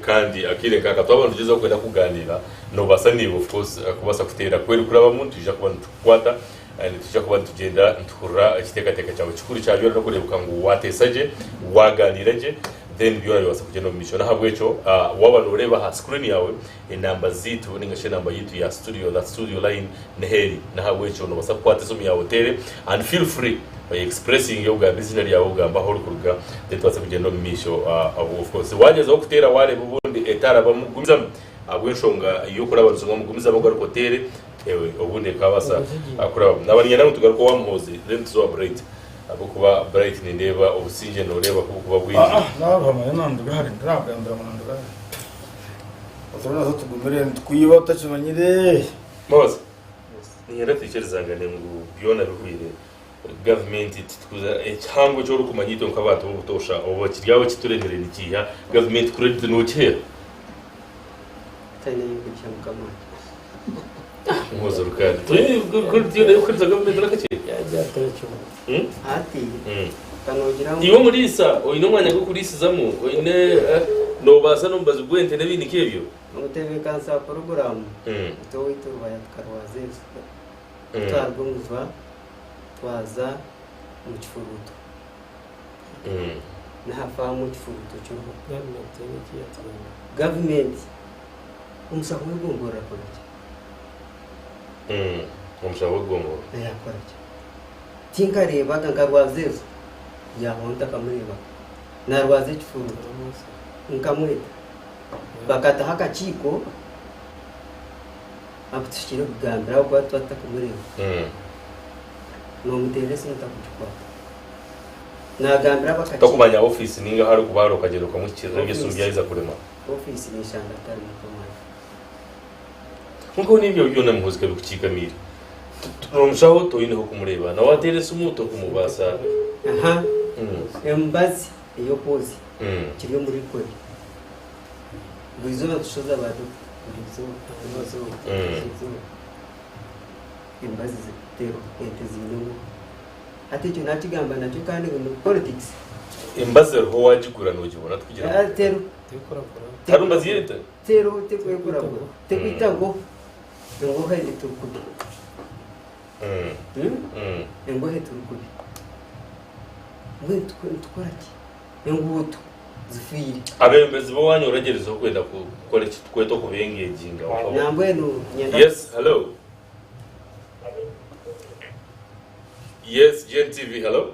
Kandi akaire nk'aka twaba nitugyezaho kwenda kugaaniira, noobaasa naiwe of course kubaasa kuteera ku erikurabamu nitwija kuba nitukukwata, nitwija kuba nitugyenda nituhurira ekiteekateeko kyawe. Ekikuru kya byona n'okureebeka ngu waateesa gye, waagaaniira gye then byona bibaasa kugyenda omu maisho. N'ahabw'ekyo waaba nooreeba aha screen yaawe enamba zaitu nainga shi enamba yaitu ya studio, that studio line niho eri. N'ahabw'ekyo noobaasa kukwata esimu yaawe oteere and feel free oye expressinge ogambe eiziina ryawe, ogambe ahu orikuruga then tubaase kugyenda omu maisho. Of course waagyezaho kuteera waareeba obundi etarabamu gumizamu ahabw'enshonga y'okurabanisibwamu gumizamu ogaruke oteere obundi ekaabaasa kurabamu. Naaba niinyenda ngu tugaruke owa Muhoozi then tuze owa Bright ahabw'okuba Bright nindeeba obusingye nooreeba ku burikuba bwingi. Naaruha manya nanduga hare ndakugambira ngu nanduga hare. Oturo natwo tugumire nitukwiba otakimanyire. Muhoozi, niinyenda twikirizangane ngu byona bihweire Gavumenti titukuza ekihango eki orikumanya itwe nk'abantu b'obutoosha oba kiri aho ekituremire nikiiha gavumenti credit nokiheera? Taine y'okugiha mukama wangye. Muhoozi Rukande toine credit yoona ey'okuhereza gavumenti n'akakye? Hati ka noogira ngu. Iwe omuriisa oine omwanya gw'okuriisizamu oine noobaasa n'omubazi gw'ente n'ebindi nk'ebyo? Omutebeekanisa wa puroguraamu itwe owaitu Rubaya tukarwaza enju twaruga omu jwa. Twaza omu kifuruuto. N'aha faamu ekifuruuto kiriho. Gavumenti omushaho w'egomborora akora ki? Omushaho w'egomborora. Akora ki? Tinkareebaga nkarwaza ezo yaabaho ntakamureebaga. Naarwaza ekifuruuto nkamweta bakataho akakiiko abu tuhikire kugambira ahabw'okuba tuba tutakamureeba. Nomuteerera esimu takugikwata. Nagambira abakakiiko. Tokumanya ofiisi ninga ahu arikuba ari okagyenda okamuhikirira ebyo esimu byaheza kurema. Ofiisi neshanga atarimu mukama. Kwonka hoona ebyo byona Muhoozi kabikukiikamiire. Nomushaho toine hokumureeba na wateera esimu tokumubaasa. Aha emibazi eyokwozya kiri omuri rikori. Buri izooba nitushoza ba dokita buri izooba buri izooba buri izooba. Emibazi zirikuteerwa ente ziine obwoba. Hati ekyo nakigamba nakyo kandi ngu ni politics. Emibazi eriho wagigura nogibona tikugira ngu. Teriho. Tihariho mibazi y'ente? Teriho tekwekuragura. Tekwita ngoho. Engoho eturi kubi. Engoho eturi kubi. Mbwenu nitukora ki? Enguuto zifiire. Abeebembezi b'owaanyu oragyerizeho kwenda kukora eki turikweta okubengeginga? Nambwenu nyenda. Yes, hello. Yes, GNTV, hello.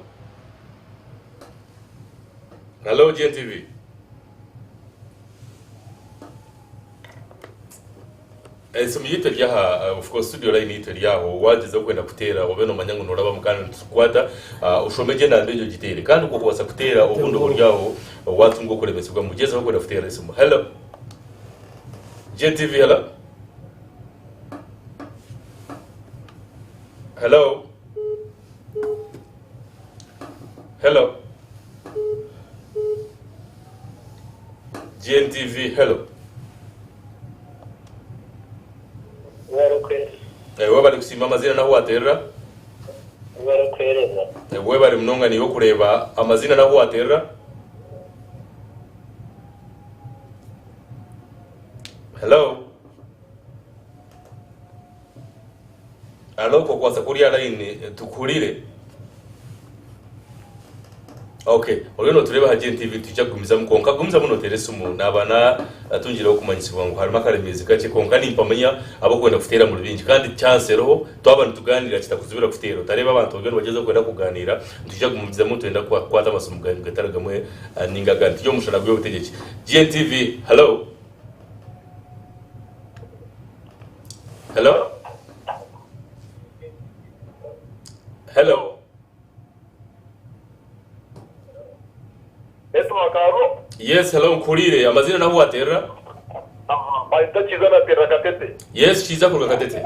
Hello, GNTV. Esimu yaitu eri aha, of course studio line yaitu eri aho, wagyezaho kwenda kuteera obe nomanya ngu norabamu kandi nitukukwata, oshome gye enamba egyo ogiteere. Kandi okwo kubaasa kuteera obundi oba ori aho watunga okuremesibwa ngu gyezaho kwenda kuteera esimu. Hello. GNTV, hello. Hello. Hello. GNTV, hello. Webale kusiima amaziina n'ahu wateerera. Webale munonga niiwe okureeba amaziina n'ahu wateerera. Hello. Alo kokwasa kuri aha line tukuhurire. Okay, oriyo notureeba aha GNTV nitwija kugumizamu kwonka gumizamu noteera esimu naaba natungireho okumanyisibwa ngu harimu akaremeezi kakye kwonka nimpamya abokwenda kuteera muri baingi kandi chance eriho twaba nitugaaniira kitakuzibira kuteera otareeba abantu bariyo nibagyezaho kwenda kugaaniira nitwija kugumizamu nitwenda kukwata amasimu ganyu gatari gamwe ninga agandi turi omu mushana gw'obutegyeki. GNTV, hello. Hello? Hello? Yes, hello, nkuhuriire. Amazina nahu waterera? Bayita Kiiza naterera Katete. Yes, Kiiza kuruga Katete.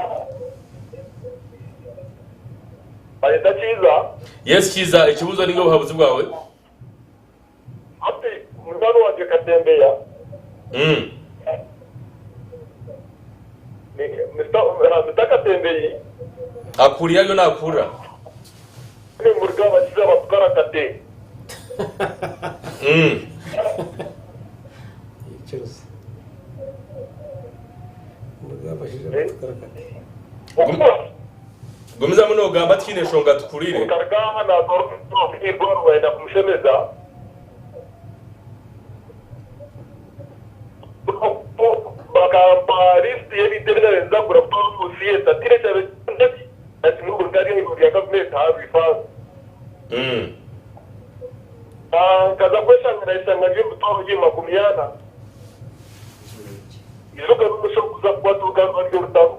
Bayita Kiiza. Yes, Kiiza, ekibuuzo ninga obuhabuzi bwawe? Hati munywani wangye Katembeya ni Mister Katembeyi. Akuhurira ariyo nakuhurira. Nimuruga abakiza batwara akate. Gumizamu nogamba tihaine nshonga tukuhurire. Nkaruga aha naatwara omuntu ahairwariro bayenda kumushemeza. Bakampa lisiti y'ebintu ebi naabaire ninza kugura kutwara omu theatre. Tihaine ekyabaire kiri na kimwe kwonka ari ahaiguru rya gavumenti aha rwifaanza. Nkaza kweshanga naayeshanga ndi omu mitwaro gye 40. Ijuka n'omusha oguza kukwata orugamba ruri orutaro.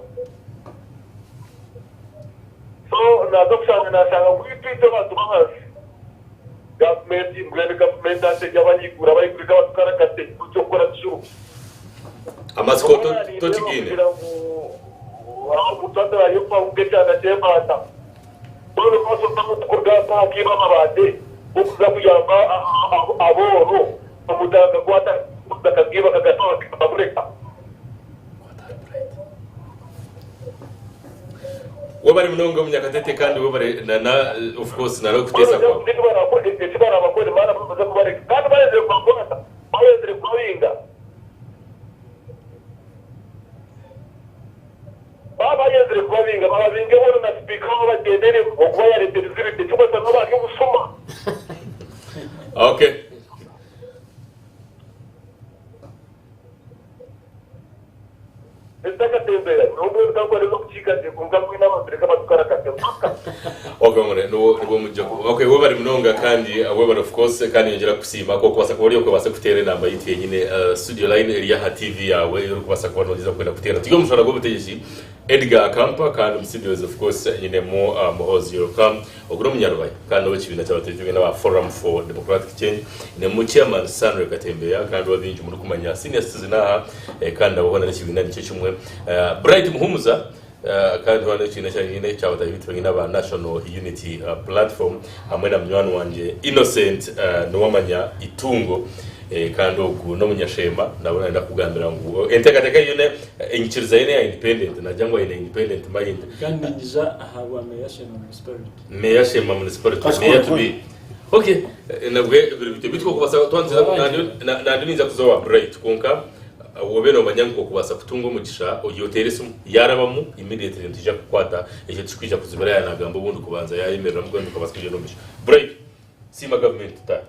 So naaza kushanga naashanga ngu itwe itwe abantu b'ahansi gavumenti mbwenu gavumenti hati eri abahaiguru abahaiguru eka batukarakate eky'okukora tikiriho. Amatsiko tokigaine. Kugira ngu aho omuntu atarayefa ngu ekyana ky'embaata. Mbwenu noobaasa ota ngu kuruga aha kaiba amabaate g'okuza kuyamba abooro omuntu akagakwata akagaiba akagatwara akagureka. Webare munonga Munyakatete kandi webare na na of course na n'okuteesa kwawe. Eki baraabakore baarabaza kubareka kandi bayenzire kubakwata bayenzire kubabinga. Baaba bayenzire kubabinga bababinge boona na sipiika waabo bagyendere okuba yareeta ebizibu ekyo nabo bari obushuma. Okay. Mister Katembera, nyowe mbwenu kankoreze okukiika gye kwonka mbwenu abantu reka batukarakate mpaka. Okay mure niwo niwo mujja ku okay webare munonga kandi webare of course kandi nyongyera kukusiima ku okubasa kuba ori okubasa kuteera enamba yitu yenyine studio line eri aha TV yaawe ei orikubasa kuba nogyeza kwenda kuteera. Turi omu mushana gw'obutegyeki Edgar Akampa kandi omu studios of course nyinemu Muhoozi Yorokam Ogu n'omunyarubaya kandi n'ow'ekibiina ky'abategyeki aba Forum for Democratic Change nemu Chairman Stanley Katembeya kandi owa baingi murikumanya Senior Citizen aha kandi nabo hoona n'ekibiina nikyo kimwe Bright Muhumuza kandi hoona n'ekibiina kyanyine eky'abataahi baitu benyine aba National Unity Platform hamwe na munywani wangye Innocent Nuwamanya Itungo Kandi ogu n'omunyashemba nabwo nayenda kukugambira ngu enteekateeka ye yoona enyikiriza ye n'eya independent nagira ngu aine independent mind. Kandi niinyija aha bwa Meeya Sheema Municipality. Meeya Sheema Municipality, Meeya to be. Okay, nabwe biri bityo. Beitu okubaasa nandi ninza kuza owa Bright kwonka obe nomanya ngu okubaasa kutunga omugisha ori oteere esimu yarabamu immediately nitwija kukukwata ekyo tikikwija kuzibira yaanagamba obundi kubanza yayemereramu mbwenu tukabaasa kugyenda omu maisho. Bright, siima gavumenti tutaahe.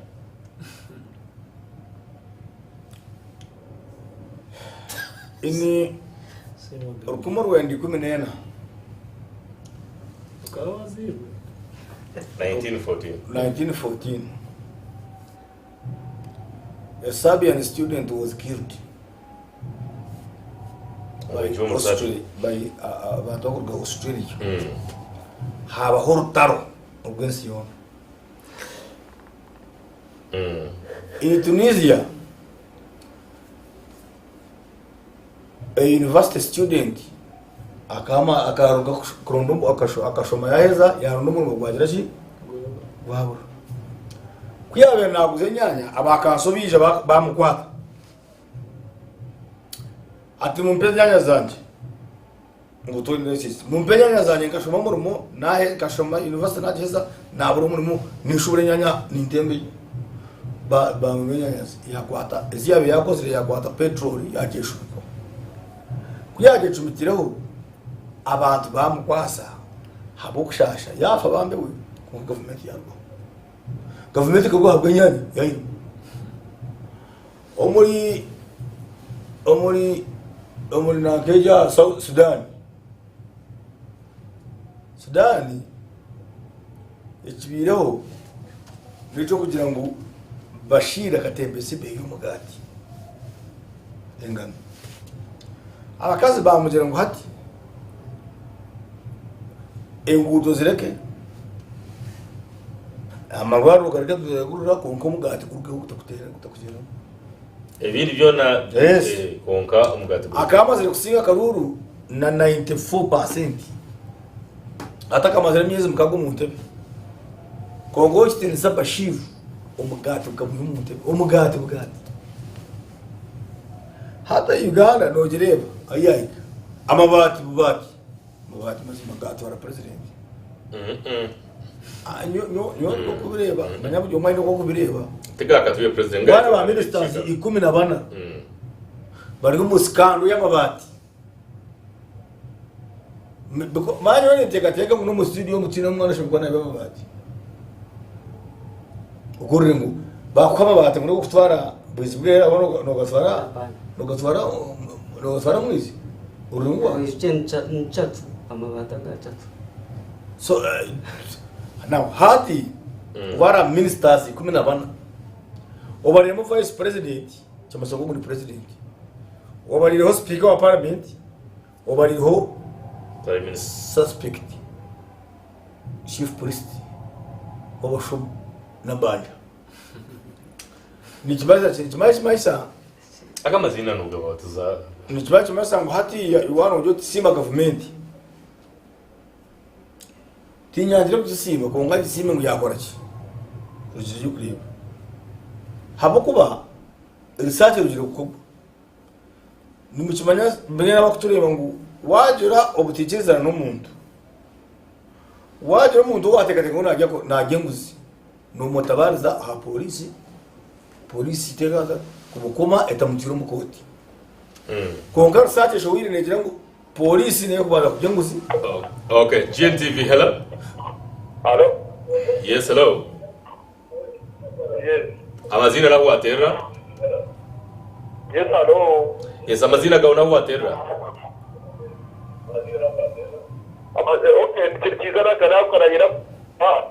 In 1914. Okaba wazairwe? 1914. 1914 A Serbian student was killed. By Austra- by abantu abakuruga Australia habaho orutaro orw'ensi yoona. In Tunisia, a university student akama akaruga kuronda akashoma yaheza yaronda omurimo gwagira ki gwabura. Ku yabaire naguza enyanya, abakanso baija bamukwata ati, "Mumpe enyanya zangye." Ngu tuli racist. "Mumpe enyanya zangye, nkashoma omurimo nahe, nkashoma university nagiheza nabura omurimo, ninshubura enyanya nintembeyo." Bamwima enyanya ze, yakwata ezi yabaire yakozire, yakwata petrol yagyeshumika. Ku yagyecumitireho, abantu bamukwasa habw'okushasha, yafa bambewe. Kwonka gavumenti yarugaho, gavumenti ekarugaho ahabw'enyanya yayima. Omuri nankeja South Sudan, Sudan ekibiireho n'ekyokugira ngu Bashir akatembesa ebeeyi y'omugaati, engano. Abakazi bamugira ngu hati enguuto zireke, amarwariro gareke kugurira, kwonka omugaati gurugeho gutakuteera. Ebindi byona. Yes. Kwonka omugaati Akaba amazire kusinga akaruuru na 94%, atakamazire emyezi 6 omu ntebe. Kwonka okitinisa Bashir, omugaati gukamwiha omu ntebe, omugaati bugaati. Hata Uganda nogireeba ahu yahika, amabaati bubaati, amabaati mazima gatwara president. Ah, nyowe ndiko kubireeba, manya buri omwe aine oku akubireeba. Tigakatuye president. Bana ba ministers 14 bari omu scandal y'amabaati. Manya nyowe ninteekateeka ngu n'omu studio omu tiine omwana ashobora kuba naabiba amabaati. Okurire ngu bakuha amabaati ngu n'ogokutwara Bwizibwera oba nogatwara Mwizi orurengwa. Oijukye ni catu amabaati aga catu. So now hati wara ministers 14, obariremu vice president, kyamasa ngu ni president, obarireho speaker wa parliament, obarireho Prime Minister. Suspect chief priest w'abashumu nabanja nikiba kimanyisa Aga amazina nugabatuza. Nikiba kimanyisa ngu hatiya iwe ori otisiima gavumenti, tinyangire kugisiima, kwonka gisiime ngu yakora ki rugire kureeba, habwokuba research erugire kukorwa. Nimukimanya mbwenu abakutureeba ngu wagira obutaikirizana n'omuntu, wagira omuntu ou wateekateeka ngu narya enguzi, nomutabaariza aha pooriisi, pooriisi tekaza kumukoma etamutwire omu kooti. Kwonka research eshohwire negira ngu pooriisi niyo erikubanza kurya enguzi. Okay, GNTV, hello. Hello. Yes, hello. Yes. Amazina nahu waterera? Yes, hello. Yes, amazina gawe nahu waterera? Amaze okay, kiri kiza nakarahira. Ah.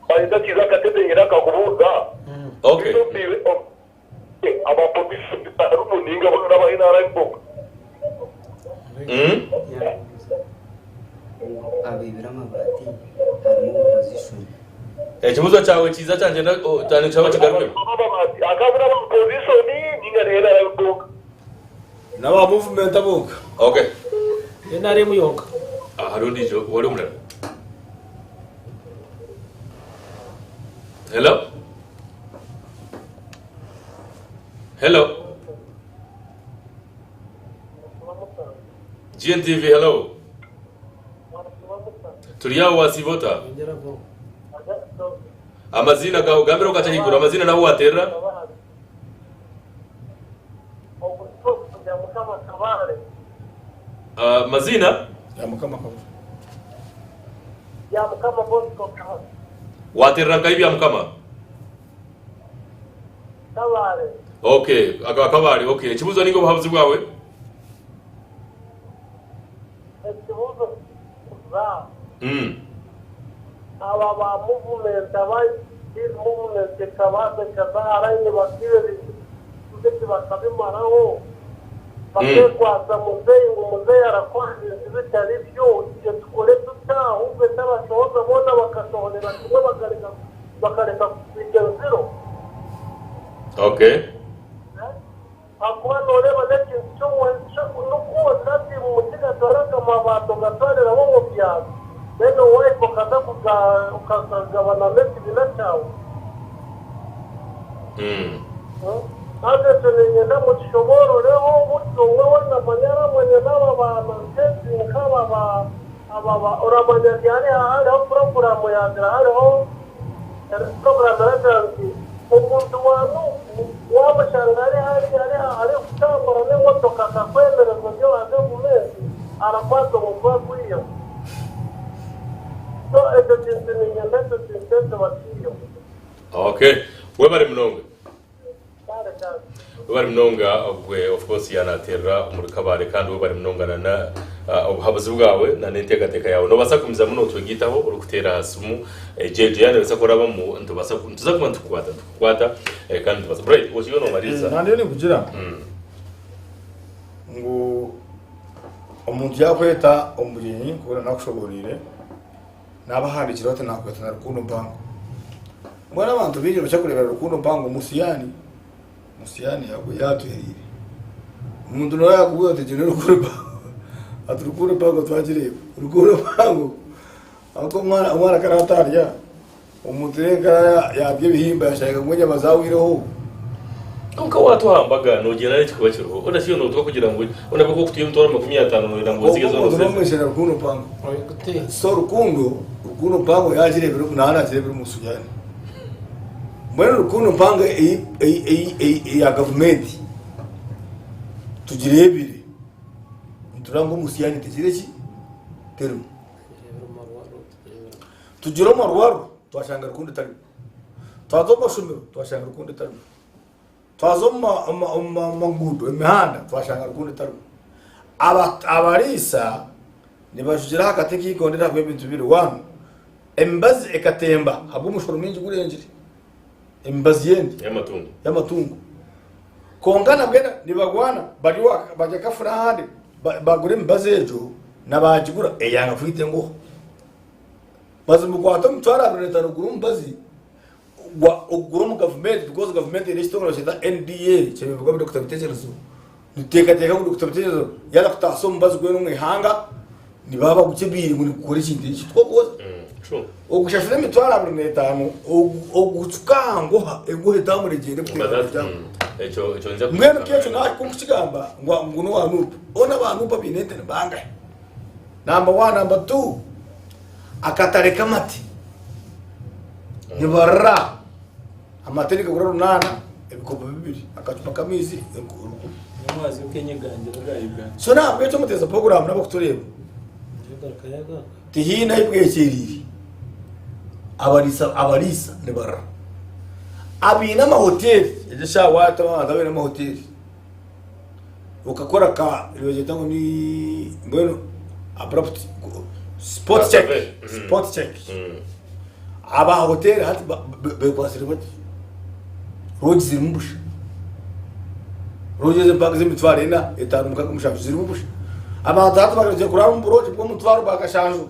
Ayenda kiza katete akakubuuza. Okay. Abapolisi rununinga bona ba NRM boka. Abaibire amabaati harimu opposition. Ekibuzo kyawe kiza kyangye cyane kyawe kigaruke. Akabura aba opposition ninga NRM boka. N'aba movement abonka. Okay. NRM yonka. Ah, hariho ondiijo wari omurala. Hello. Hello. GNTV, hello. Turi aho wasibota. Amazina gawe gambira ukachahigura amazina naho waterera. Mazina? Ya Mukama kabare. Ya Mukama Bosco Kabare. Waterera nkahi bya Mukama? Kabare. Okay, aka Kabare, okay. Ekibuzo ninga obuhabuzi bwawe? Ekibuzo za aba ba movement, aba movement ekabaza ekaza haraine bakibe ebintu bakabimaraho. Bakekwatsa muzeeyi ngu muzeeyi arakora ebintu bitari byo, itwe tukore tuta? Ahubwe tabashohoza boona bakashohorera kimwe bakareka bakareka kusiiga enziro. Okay. Ahakuba nooreeba n'ekintu ky'omuhendo n'oku nati Mukiga atwara akamabaati ogatwariraho omu byaro, then owaitu okaza okagabanamu ekibiina kyawe. Haza ekyo niinyenda mukishoboororeho buri omwe weena amanye aramanya n'aba baana nk'ezi nk'aba ba aba ba oramanya nti hariho hariho puroguraamu yaagira hariho puroguraamu eragira nti omuntu wa nuupu waamushanga ari hariya ari arikutambura n'emotoka akakwemereza ori owa gavumenti arakwata omutwe akwiheho. So ekyo kintu niinyenda ekyo kintu ekyo bakiiheho. Okay. Webare munonga. Webare munonga obwe of course yanaterera omuri Kabale kandi webare munonga na na obuhabuzi bwawe na n'enteekateeka yaawe. Nobaasa kugumizamu notwegaitaho orikuteera aha simu egyo egyo yaaba nebaasa kurabamu nitubaasa nituza kuba nitukukwata nitukukwata kandi nitubaasa Bright okiyo nomaririza. Nanye ninkugira ngu omuntu yakweta omu bugyenyi nkoku nakushoboreire Naabahandiikira bati, Naakweta na rukundo mpango. Mbwenu abantu baingi nibakira kureebera rukundo mpango musiyani. Musiyani yaatuheriire. Omuntu nawe yaakubuuza ati egyo ni rukundo mpango? Ati rukundo mpango twagireeba. Rukundo mpango ahabw'okuba omwana omwana ku araabe atarya, omuntu renka yaarya ebihimba yashanga ngu enyama zaahwireho. Kwonka waatuhambaga noogyenda n'ekikuba kiriho. Hoona shi nootwa kugira ngu hoona bwo kutuha emitwaro 50 nooyenda ngu ozige zoona Omuntu ozeze? nomweshera rukundo mpango. So rukundo, rukundo mpango yagirebera omu nawe nagirebera omu Sudani. Mbwenu rukundo mpango ei ei ei ei eya gavumenti tugirebire nitureba ngu omu Sudani tegire ki? Terimu. Tugire omu marwariro twashanga rukundo etarimu. Twaza omu mashomero twashanga rukundo etarimu. Twaza omu nguuto, emihanda twashanga rukundo etarimu. Abariisa nibajugira aha kati k'eikondera ahabw'ebintu bibiri. One, emibazi ekatemba ahabw'omushoro mwingi gurengire, emibazi y'ente y'amatungo. Kwonka nabwe nibarwana bari akafuna ahandi bagura emibazi egyo na baagigura eyanga kwita engoho. Mazima okwata emitwaro 25 ogure omubazi ogugure omu gavumenti because gavumenti eine ekitongore bakyeta NDA kyebembirwe Dokita Bitekyerezo nituteekateeka ngu Dokita Bitekyerezo yaaza kutaasa omubazi gwena omu ihanga nibaba bagukyebiire ngu nigukora ekintu eki tikwo Ogushashura emitwaro 25 ogucuka aha ngoha engoha etambura egyende mbwenu nk'ekyo naakukigamba ngu n'owa Nup hoona aba Nup abaine ente nibangahi? Namba wani. Namba tu, akatare k'amate nibarira amate nigagura runaana ebikopo bibiri akacupa k'amaizi rukumi. So nahabwekyo muteeza puroguraamu n'abakutureeba tihaine ahu bwekyereire abariisa abariisa nibarira abaine amahoteeri egi eshaaha waataho abantu abaine amahoteeri okakora ka nibagyeta ngu ni mbwenu abrupt spot check spot check aba hoteri hati bekwatsire bati lodge zirimu busha lodge ez'empanga z'emitwaro ena etaano mukaaga mushanju zirimu busha abantu hati bakagira kurara omu lodge bw'omutwaro gwa kashanju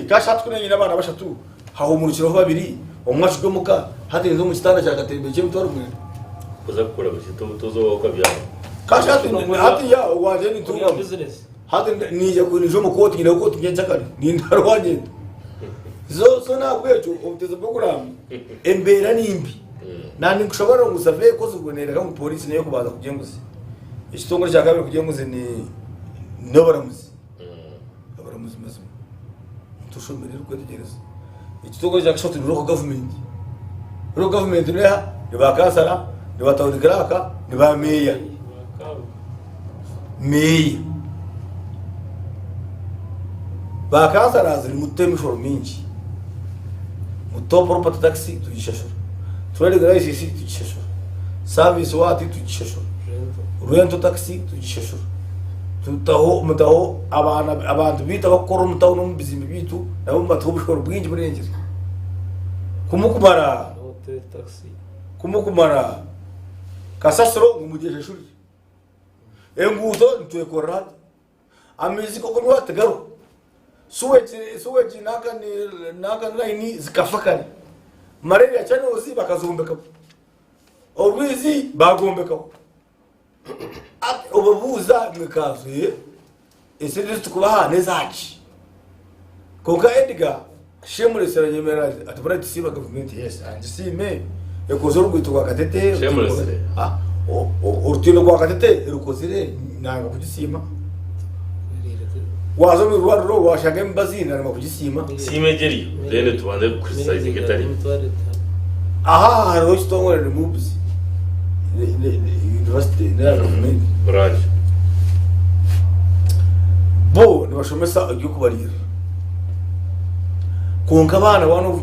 Kasha hati ku nyine abaana bashatu hahumurukiraho babiri omwe ashutami omuka hati ninza omu kitanda kya katembeyi ky'emitwaro mwenda. Kuza kukora biki toza owawe okabyama. Kasha hati hati ya owangye nintungamu hati ninja ninja omu kooti nyineho kooti nyenkyakare nindara owangye nti so so nahabwekyo obuteezi bw'okuraama embeera ni mbi na ninkushoboorora ngu survey ekozirwe neyoreka ngu pooriisi niyo erikubanza kurya enguzi ekitongore kya kabiri kurya enguzi ni n'oburamuzi. Abaramuzi mazima tushomererwe kwetegyereza ekitongore kya kashatu ni local government. Local government neha ni ba kansara ni ba town clerk ni ba meeya meeya ba kansarazi nimututa emishoro mingi mutuha property tax tugishashura trading license tugishashura service what tugishashura rental tax tugishashura Tutaho mutaho abaana abantu baitu abakukora omu tawuni omu bizimbe byaitu nabo mubatuha obushoro bwingi burengire. Kumukumara kumukumara kasasiro ngu mugyeshashurire. Enguuto nitwekorera hati. Amaizi g'okunywa tigariho. Sewage sewage nanka nanka line zikafa kare. Malaria channels bakazombekaho. Orwizi bagombekaho. Hati obabuuza ngu ekanzu ye esente ezi turikubaha n'ezaaki? Kwonka Edgar Shameless aranyemerera ati Bright siima gavumenti yes angisiime ekoze oruguuto rwa Katete Shameless. Ah, orutindo rwa Katete erukozire nanga kugisiima waza omu irwariro washanga emibazi nanga kugisiima Siima egyo eriyo then tubanze kucriticizinga etariyo. Aha hariho ekitongore ni MUBS university neya gavumenti. Branch. Bo nibashomesa eby'okubariirira. Kwonka abaana one of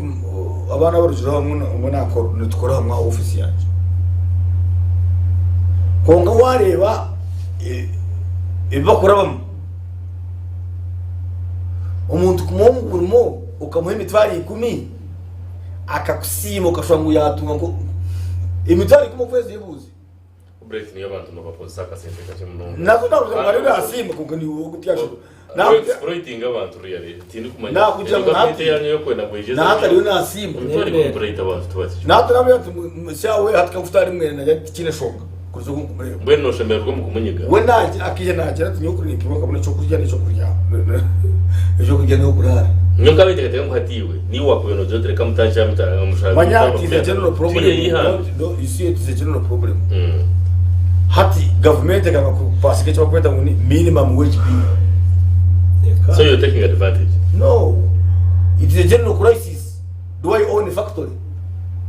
abaana abarugire hamwe omwe nakora nitukora hamwe aha ofiisi yangye. Kwonka wareeba ebi bakurabamu, omuntu kumuha omurimo okamuha emitwaro ikumi akakusiima okashwa ngu yatunga nko emitwaro ikumi okwezi yebuuze. Bright niyo abantu nibakozesa akasente kakye munonga. Nazo nakugira ngu hariho nasiima kwonka niiwe ogutyashura. Exploiting abantu really tindikumanya. Nakugira ngu Government yanyu yokwenda ngu ije. Nahati ariyo nasiima. Emitwaro ikumi Bright abantu tibakikora. Nahati nabwira nti mushawe hati kakuta ari mwene nagira tikiine shonga kuruza oku nkumureba. Mbwenu noshemererwa omu kumunyiga. We nagira akaija nagira ati nyowe kuri nimpima nkabona ekyokurya n'ekyokurya ekyokurya n'okurara. Nyowe nkaba ninteekateeka ngu hati iwe niiwe wakubaire noogira oti reka mutandikye aha omushara Manya gw'emitwaro it is a general problem. Twine eihanga. No, you see it is a general problem. Hati gavumenti ekanga kupasinga eki barikweta ngu ni minimum wage bill. So you're taking advantage. No, it is a general crisis. Do I own a factory?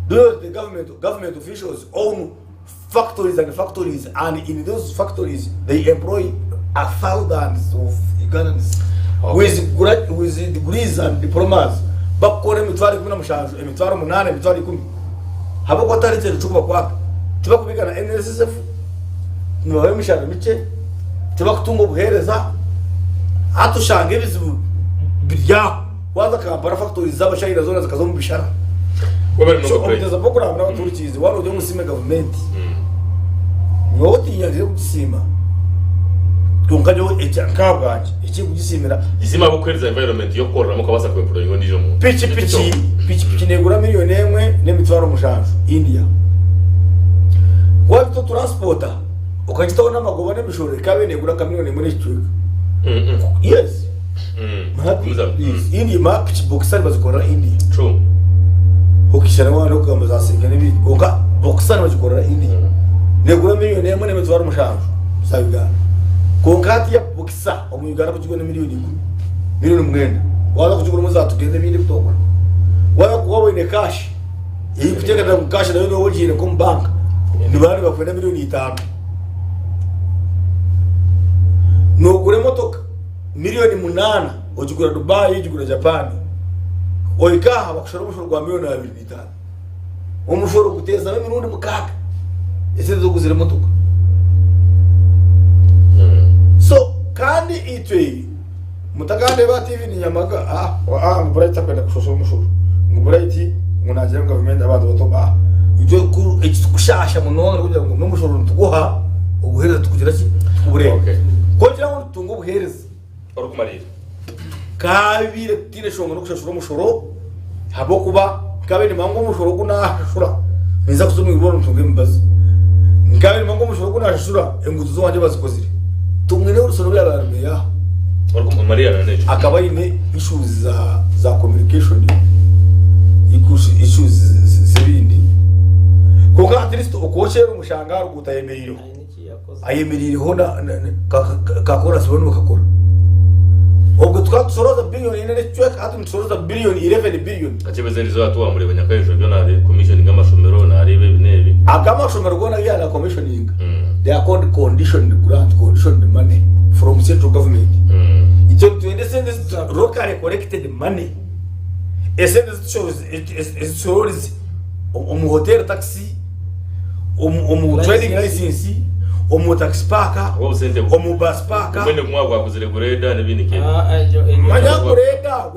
Do you know the government, government officials own factories and factories and in those factories they employ a thousands of Ugandans okay. with, grad, with degrees and diplomas bakukora emitwaro ikumi na mushanju emitwaro munaana emitwaro ikumi habwokuba tihariho ekintu ky'okubakwata tibakubiga na NSSF nibabaha emishara mikye tibakutunga obuheereza hati oshanga ebizibu biri aho waza Kampala factories z'abashaija zoona zikaza omu bishara so omuteza program n'abaturikiize waaba ori omusiime gavumenti nyowe tinyangire kugisiima kwonka nyowe nk'ahabwangye ekindikugisiimira Gisiime ahabw'okuheereza environment y'okukoreramu okabaasa ku employinga ondiijo muntu. Piki piki piki piki negura miliyoni emwe n'emitwaro mushanju India. Ku wagita transporter okagitaho n'amagoba n'emishoro ekaba negura nka miliyoni emwe n'ekicweka. Yes. Yes. India ma piki boxer nibazikorera India. True. Okishana wana okugamba za senga n'ebindi. Konka boxer nibazikorera India. Negura miliyoni emwe n'emitwaro mushanju za Uganda. Konka hati ya boxer omu Uganda kugigura ni miliyoni ikumi, miliyoni mwenda. Waaza kugigura omwe zaatugenda ebindi ebitongore. Waaba waaba oine kaashi, erikuteekateeka ngu kaashi nayo nooba ogiine nk'omu banka, nibaba nibakwenda miliyoni itaano. Noogura emotoka miliyoni munaana ogigura Dubai, ogigura Japan, ohika aha bakushara omushoro gwa miliyoni abiri na itaano. Omushoro guteezamu emirundi mukaaga esente z'okuguzira emotoka. So kandi itwe mutakandeeba aha TV ninyamaga ah ah ngu Bright takwenda kushashura omushoro ngu Bright ngu nagira ngu gavumenti abantu bato ah itwe ku ekitukushaasha munonga n'okugira ngu n'omushoro nituguha obuheereza tukugira ki tukubureeba. Okay. Ku ogira ngu nitutunga obuheereza Orikumariira. Tukaabaire tutaine nshonga n'okushashura omushoro ahabw'okuba nkaabaire nimanya ngu omushoro ogu naashashura ninza kuza omu irwariro ntunge emibazi. Nkaabaire nimanya ngu omushoro ogu naashashura enguuto z'owangye bazikozire. Tumwine Wilson obu yaabaire ari meeya aha, akaba aine issues za communication, issues z'ebindi. Kwonka at least okwokyera omushanga aha ruguuto ayemereireho. Ayemereireho ka koorasi boona bakakora. Obwo tukaba nitushorooza biliyoni ina n'ekicweka hati nitushorooza biliyoni 11 billion. Akyebeza eriizooba tiwamureba Nyakaijo byo naareeba commissioning amashomero naareeba ebi n'ebi. Aga amashomero goona agu yaaba commissioning they are called conditioned grant, conditioned money from central government. Itwe nitwenda esente locally collected money. Esente ezitushoroorize omu hotel tax, omu trading license, omu taxi park, omu bus park. Mbwenu gumwe gwaguzire greda n'ebindi nk'ebyo. Manya greda,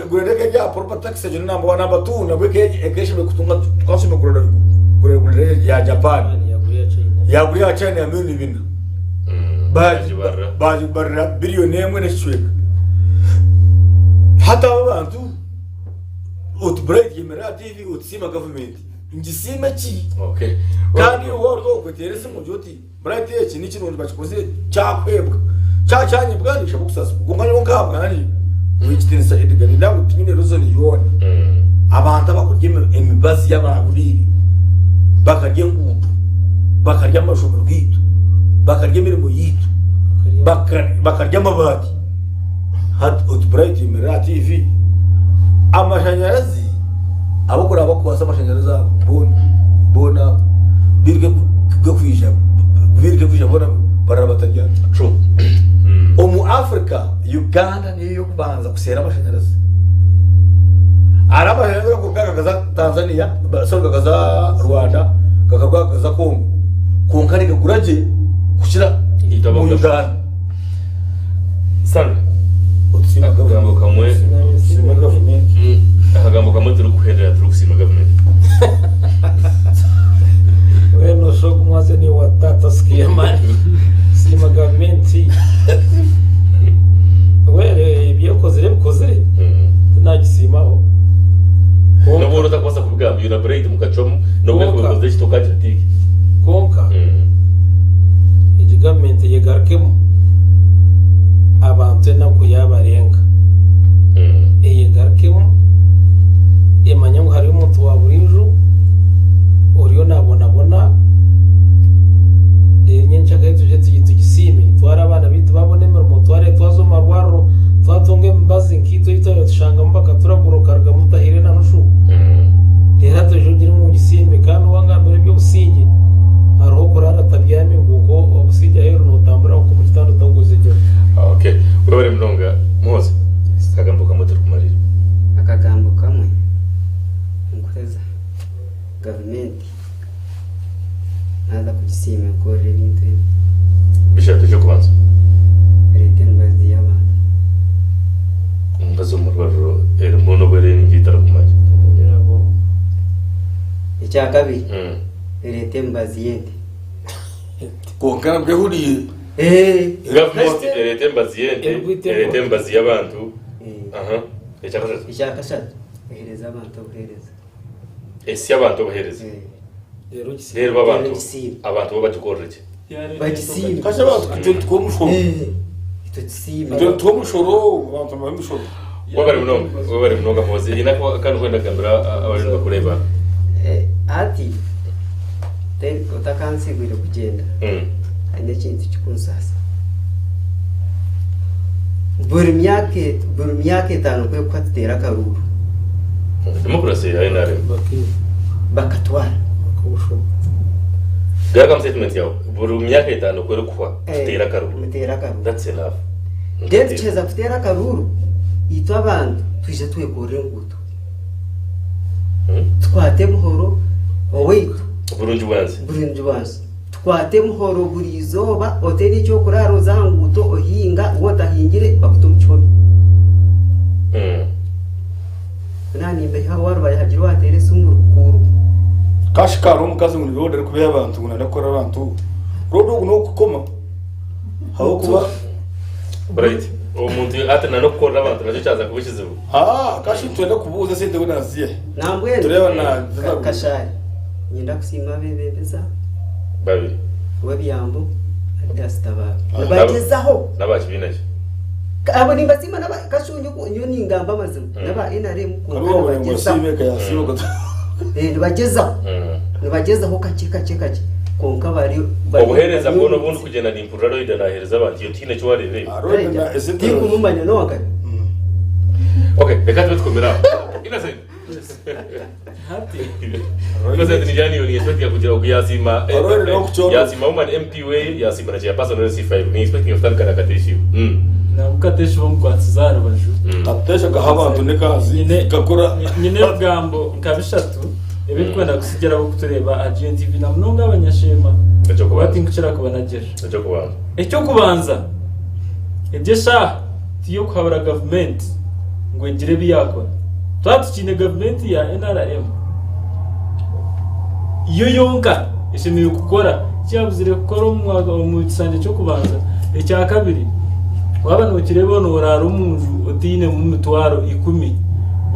greda ek'erya property tax egyo ni number one, number two nabwo ek'eshemereire kutunga tukashemereire kurora greda ya Japan. Yagura eya China ya milioni bina. Bagibarira biliyoni emwe n'ekicweka. Hati abo abantu oti Bright yemerera aha TV oti siima gavumenti. Ngisiime ki? Kandi iwe ori okweteera esimu ogire oti Bright eki ni kirungi bakikozire kyakwebwa. Kyaba kyanyebwa ninshaba okusaasirwa. Kwonka nyowe nkahabwangye ow'ekitiinisa Edgar nindeeba ngu tinyine reason yoona. Abantu abakurya emibazi y'abafiire, bakarya enguuto, bakarya amashomero gaitu, bakarya emirimo yaitu, bakarya amabaati. Hati oti Bright yemerera aha TV. Amashanyarazi abakuraba bakukwasa amashanyarazi ago boona boona abo biruke gakwija biruke kwija boona baraba batarya. True. Omu Africa Uganda niyo y'okubanza kuseera amashanyarazi. Hariho amashanyarazi agakuruga gakaza Tanzania, sorry gakaza Rwanda, gakaruga gakaza Congo. Kwonka nigagura gye kukira Itaba mu Uganda. Sandra, Otusiima akagambo gavumenti. kamwe Tusiima gavumenti. Akagambo kamwe turikuhendera turikusiima gavumenti. Wewe noshoka umwaze ni watata sikia mani siima gavumenti were ebyokozire bikozire tinagisiimaho Nobu ori otakubaasa kubigamba iwe na Bright mukacwamu nobu yakubikozire eki tokagira tiiki. Kwonka egi gavumenti eyegarukemu abantu enaku yabarenga eyegarukemu emanye ngu hariyo omuntu wa buriijo oriyo nabonabona reero nyencakare twije tugisiime tware abaana baitu babona emirimo tware twaza omu marwariro twatunga emibazi nkaitwe ei twabire tushangamu bakaturagura okarugamu otahaire na nushu reero hati oije ogire ngu ngisiime kandi wangambira eby'obusingye hariho okuraara atabyami ngu nko obusingye aheeru nootambura nka omu kitanda otagwejegyera. Okay, webare munonga Muhozi. Akagambo kamwe turikumarira. Akagambo kamwe nkuheza gavumenti naaza kugisiima enkorera ebintu ebi. Bishatu eky'okubanza. Ereeta emibazi y'abantu. Omubazi omu rwariro erimu n'obu eri nyingi etarikumanya. Ekyakabiri ereeta emibazi y'ente. Kwonka nabwo ehuriire. Gavumenti ereeta emibazi y'ente, ereeta emibazi y'abantu. Ekyakashatu. Ekyakashatu eheereza abantu obuheereza. Esi abantu obuheereza. Reero bo abantu abantu bo bagikorere ki? Bagisiime. Kasha abantu itwe nitukuha omushoro. Itwe tusiime. Itwe nitukuha omushoro abantu nibaha emishoro. Webare munonga, webare munonga Muhoozi. Haine akandi orikwenda kugambira abariyo nibakureeba? Hati otakansiibwire kugyenda hariho ekintu kirikunsaasa. Buri myaka buri myaka etaano kwekuha tuteera akaruuru. Democracy ya NRM. Bakatwara. Garukamu statement yawe. Buri myaka etaano kwerikuhwa tuteera akaruuru. Muteera akaruuru. That's enough. Then tukiheza kuteera akaruuru, itwe abantu twija twekorera enguuto. Tukwate emuhoro owaitu. Burungi bwansi. Burungi bwansi. Tukwate emuhoro buri izooba oteera eky'okuraara oze aha nguuto ohinga waaba otahingire bakuta omu kihome. Naaba nimbeho waarubayo hagira owaateera esimu rukuuruka. Kashika hariho omukazi ngu ni roda arikubeha abantu ngu nayenda kukora abantu. Roda ogu n'owokukoma ahabw'okuba. Bright, omuntu ati na n'okukorera abantu nakyo kyaza kuba ekizibu. Haa kashi nitwenda kubuuza esente we naziiha he? Nambwenu Tureeba na Kashaari niinyenda kusiima abeebembezi aba. Babiri. Rwebyambu na Didas Tabaro. Nibagyezaho. N'aba kibiina ki? Abo nimbasiima n'aba Kashungi oku nyowe ningamba amazima n'aba NRM kwonka Kariwo wabona ngu nibagyezaho. asiime kayasiima Eh, nibagyezaho. Nibagyezaho kakye kakye kakye kwonka bari bari Obuheereza bwona obu ndikugyenda nimpurira Loida naaheereza abantu iwe tihaine eki waareeba ebi? Tinkumumanya n'owankari. Okay, reka tube tukomere aho. Innocent. Innocent ni yani ni expecting kugira ogu yasiima Arore n'okukyoroba. yasiima woman MP we yasiima na chairperson wa LC5 ni expecting kutandika na Kateshi. Nabwo Kateshi bamukwasize aha rubaju. Kateshi akaha abantu n'ekazi kakora. Nyine ebigambo nka bishatu ebirikwenda kutsigira abarikutureeba aha GNTV na munonga abanyasheema kuba tinkukira kubanagira. Eky'okubanza. Eky'okubanza, egi eshaaha tiy'okuhabura gavumenti ngu egire ebi yaakora. Twaba tukiine gavumenti ya nrm, yo yonka eshemereire kukora Eki yaabuzire kukora omu mwaka omu kisanja ky'okubanza. Ekyakabiri, waaba nookireeba nooraara omu nju otainemu mitwaro ikumi,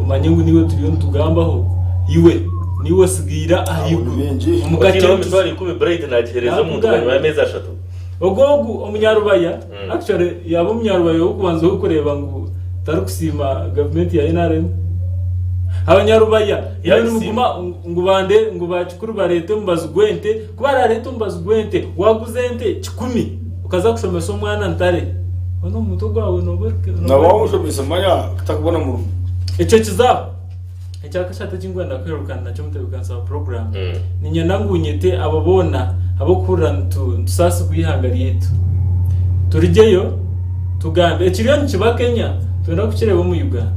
omanye ngu niiwe turiyo nitugambaho, iwe niiwe osigaire ahaiguru omu Otaine kakye. emitwaro ikumi Bright naagiheereza omuntu bwanyima y'ameezi ashatu. Ogu ogu omunyarubaya, actually yaaba omunyarubaya ow'okubanza ow'okureeba ngu tarikusiima gavumenti ya nrm. Abanyarubaya imwe nimuguma ngu bande ngu bakikuru bareete omubazi gw'ente, ku baraareete omubazi gw'ente waaguza ente kikumi okaza kushomesa omwana ntare, hoona omu mutwe gwawe nooba ori Naaba wamushomesa manya takubona murimo. Ekyo kizaho. Ekyakashatu eki ndikwenda kuhererukana nakyo omutebeekanisa wa puroguraamu, niinyenda ngu nyete abo boona ab'okuhurira nitusaasibwa eihanga ryaitu. Turugyeyo tugambe ekiriyo nikiba Kenya twenda kukireeba omu Uganda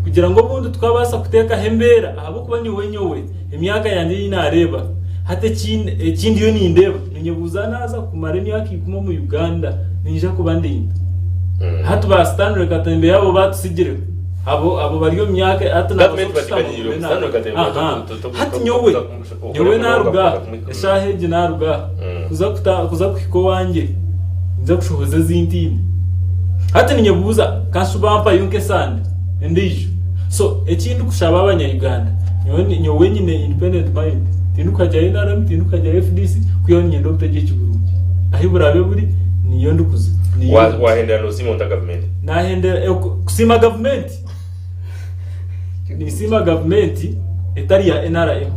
kugira ngu obundi tukabaasa kuteekaho embeera ahabw'okuba nyowe nyowe emyaka yangye ei naareeba hati eki ndiyo nindeeba ninyebuuza naaza kumara emyaka ikumi omu Uganda niinyija kuba ndi nta? Hati ba Stanley Katembeya abo baatutsigireho. Abo abo bari omu myaka hati nabaasa Gavumenti kushutama bagiganyiire ogume omusano na ekatemba aha hati nyowe nyowe naruga aha eshaaha egi naruga aha kuza kuta kuza kuhika owangye ninza kushohoza ezi ntiine hati ninyebuuza kashuba mpayo nk'esande endiijo so eki ndikushaba abanya Uganda nyowe nyowe nyine independent mind tindikuhagira NRM tindikuhagira FDC kwihaho niinyenda obutegyeki burungi ahi buraabe buri niyo ndikuza niyo Wahendera noosiima ota gavumenti? Nahendera kusiima gavumenti ninsiima gavumenti etari ya NRM.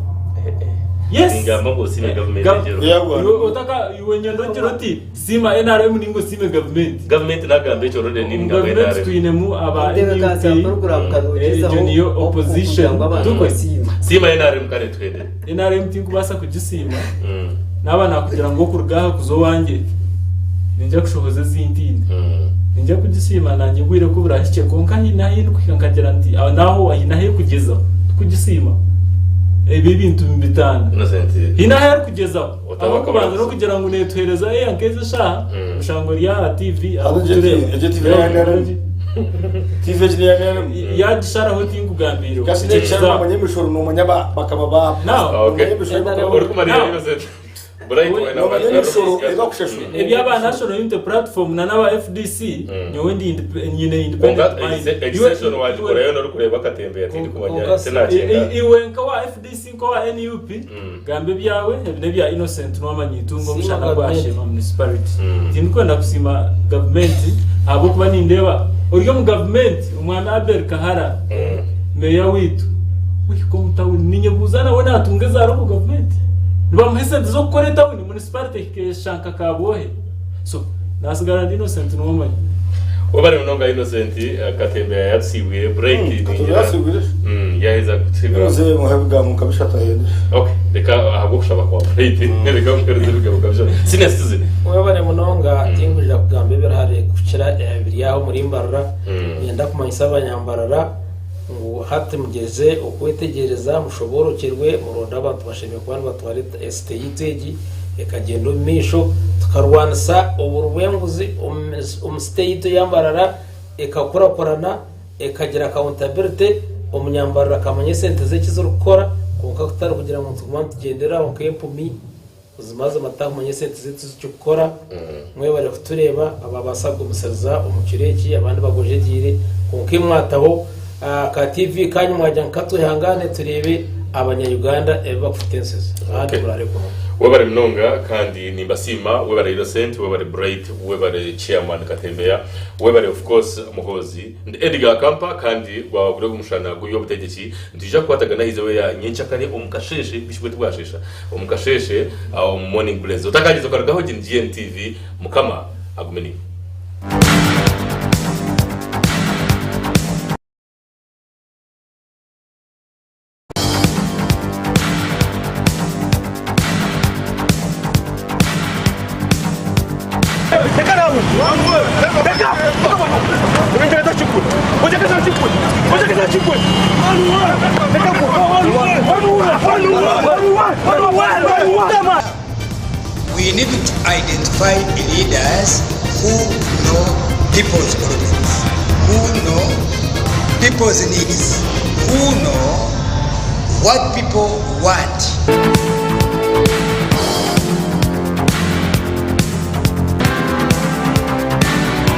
Yes. Ningamba ngu osiime gavumenti egyo. Iwe otaka iwe nyenda ogira oti siima NRM ninga osiime gavumenti. Gavumenti nagamba ekyo already Omu ningamba gavumenti NRM. twinemu aba Entebeekanisa ya NUP puroguraamu kanogyezaho egyo niyo okugira opposition ngu abantu tukwe. basiime. Siima NRM kare tuhendere. NRM tinkubaasa kugisiima naaba naakugira ngu okuruga aha kuza owangye ninja kushohoza ezi ntiine. Ninja kugisiima naanye obwire ku buraahikye kwonka haine ahu ndikuhika nkagira nti aho n'aho haine ahu erikugyeza tikugisiima. Ebi ebintu nibitaana. Innocent. Haine ahu erikugyezaho. Otaba Ahabw'okubanza akabura n'okugira ngu neetuheereza eya nk'ezi eshaaha, oshange ori aha TV Hati egyo ahabw'okutureeba. egyo TV ya NRM. TV egi neya NRM. Yaagisharaho tinkugambiireho. Kasi Ekyo nekishara kizaho. nomanya emishoro nomanya ba bakaba ba Now, Okay. nomanya emishoro NRM. Orikumara Now, Innocent. Bright wena nomanya emishoro ebakushashura. Eby'aba National Unity Platform na n'aba FDC, nyowe ndi indep- nyine independent Kwonka mind. extension Iwe- wagikorayo iwe- n'orikureeba akatembeya tindikumanya Kwonka tinakyenga. iwe nka wa FDC nka owa NUP, gamba ebyawe, ebi n'ebya Innocent Nuwamanyi Itungo Siima omushana gwa gavumenti. Sheema Municipality. Tindikwenda kusiima gavumenti ahabw'okuba nindeeba ori omu gavumenti omwami Abel Kahara, meeya waitu, wihika omu tawuni ninyebuuza nawe naatunga eza local gavumenti? Nibamuha esente z'okukora etawuni, municipality ehika eshusha nka Kabwohe. So, nasigara ndi Innocent Nuwamanyi. Webare munonga Innocent Katembeya yatusiibwire Bright Katembeya ningira yasiibwire? yaheza kutusiibura. Muzeeyi muhe ebigambo nka bishatu ahende. Okay, reka ahabw'okushaba kwa Bright reka nkuhereze ebigambo nka bishatu. Senior citizen. Webare munonga tinkwija kugamba ebiri hare kukira ebiri aha omuri Mbarara. Niinyenda kumanyisa abanyambarara ngu hati mugyeze okwetegyereza mushoboorokyerwe muronde abantu bashemereire kuba nibatwara esite yaitu egi ekagyenda omu maisho tukarwanisa oburi bw'enguzi omu site yaitu eya Mbarara ekakurakurana ekagira accountability omunyambarara akamanya esente ze eki zirikukora kwonka kutari kugira ngu nituguma nitugyendera aho nk'empumi. Buzimazima tutakumanya esente zaitu zikikukora. Mwebare kutureeba ababaasa kugumisiriza omu kiro eki abandi bagojegyeire kwonka imwe mwataho ka TV kanyu mwagira ngu katwehangane tureebe abanya Uganda ebi bakufita ensezi ahandi Okay. muraare kurungi. Webare munonga kandi nimbasiima webare Innocent webare Bright webare chairman Katembeya webare of course Muhoozi Ndi Edgar Kampa kandi gwaba guri omushana gw'eby'obutegyeki nitwija kukwatagana aha izooba erya nyenkyakare omu kasheeshe bishibwe tibwasheesha Omu kasheeshe omu Morning Blaze. Otakagyeza okarugaho egi ni GNTV. Mukama agume naiwe. We need to identify leaders who know people's problems, who know people's needs, who know what people want.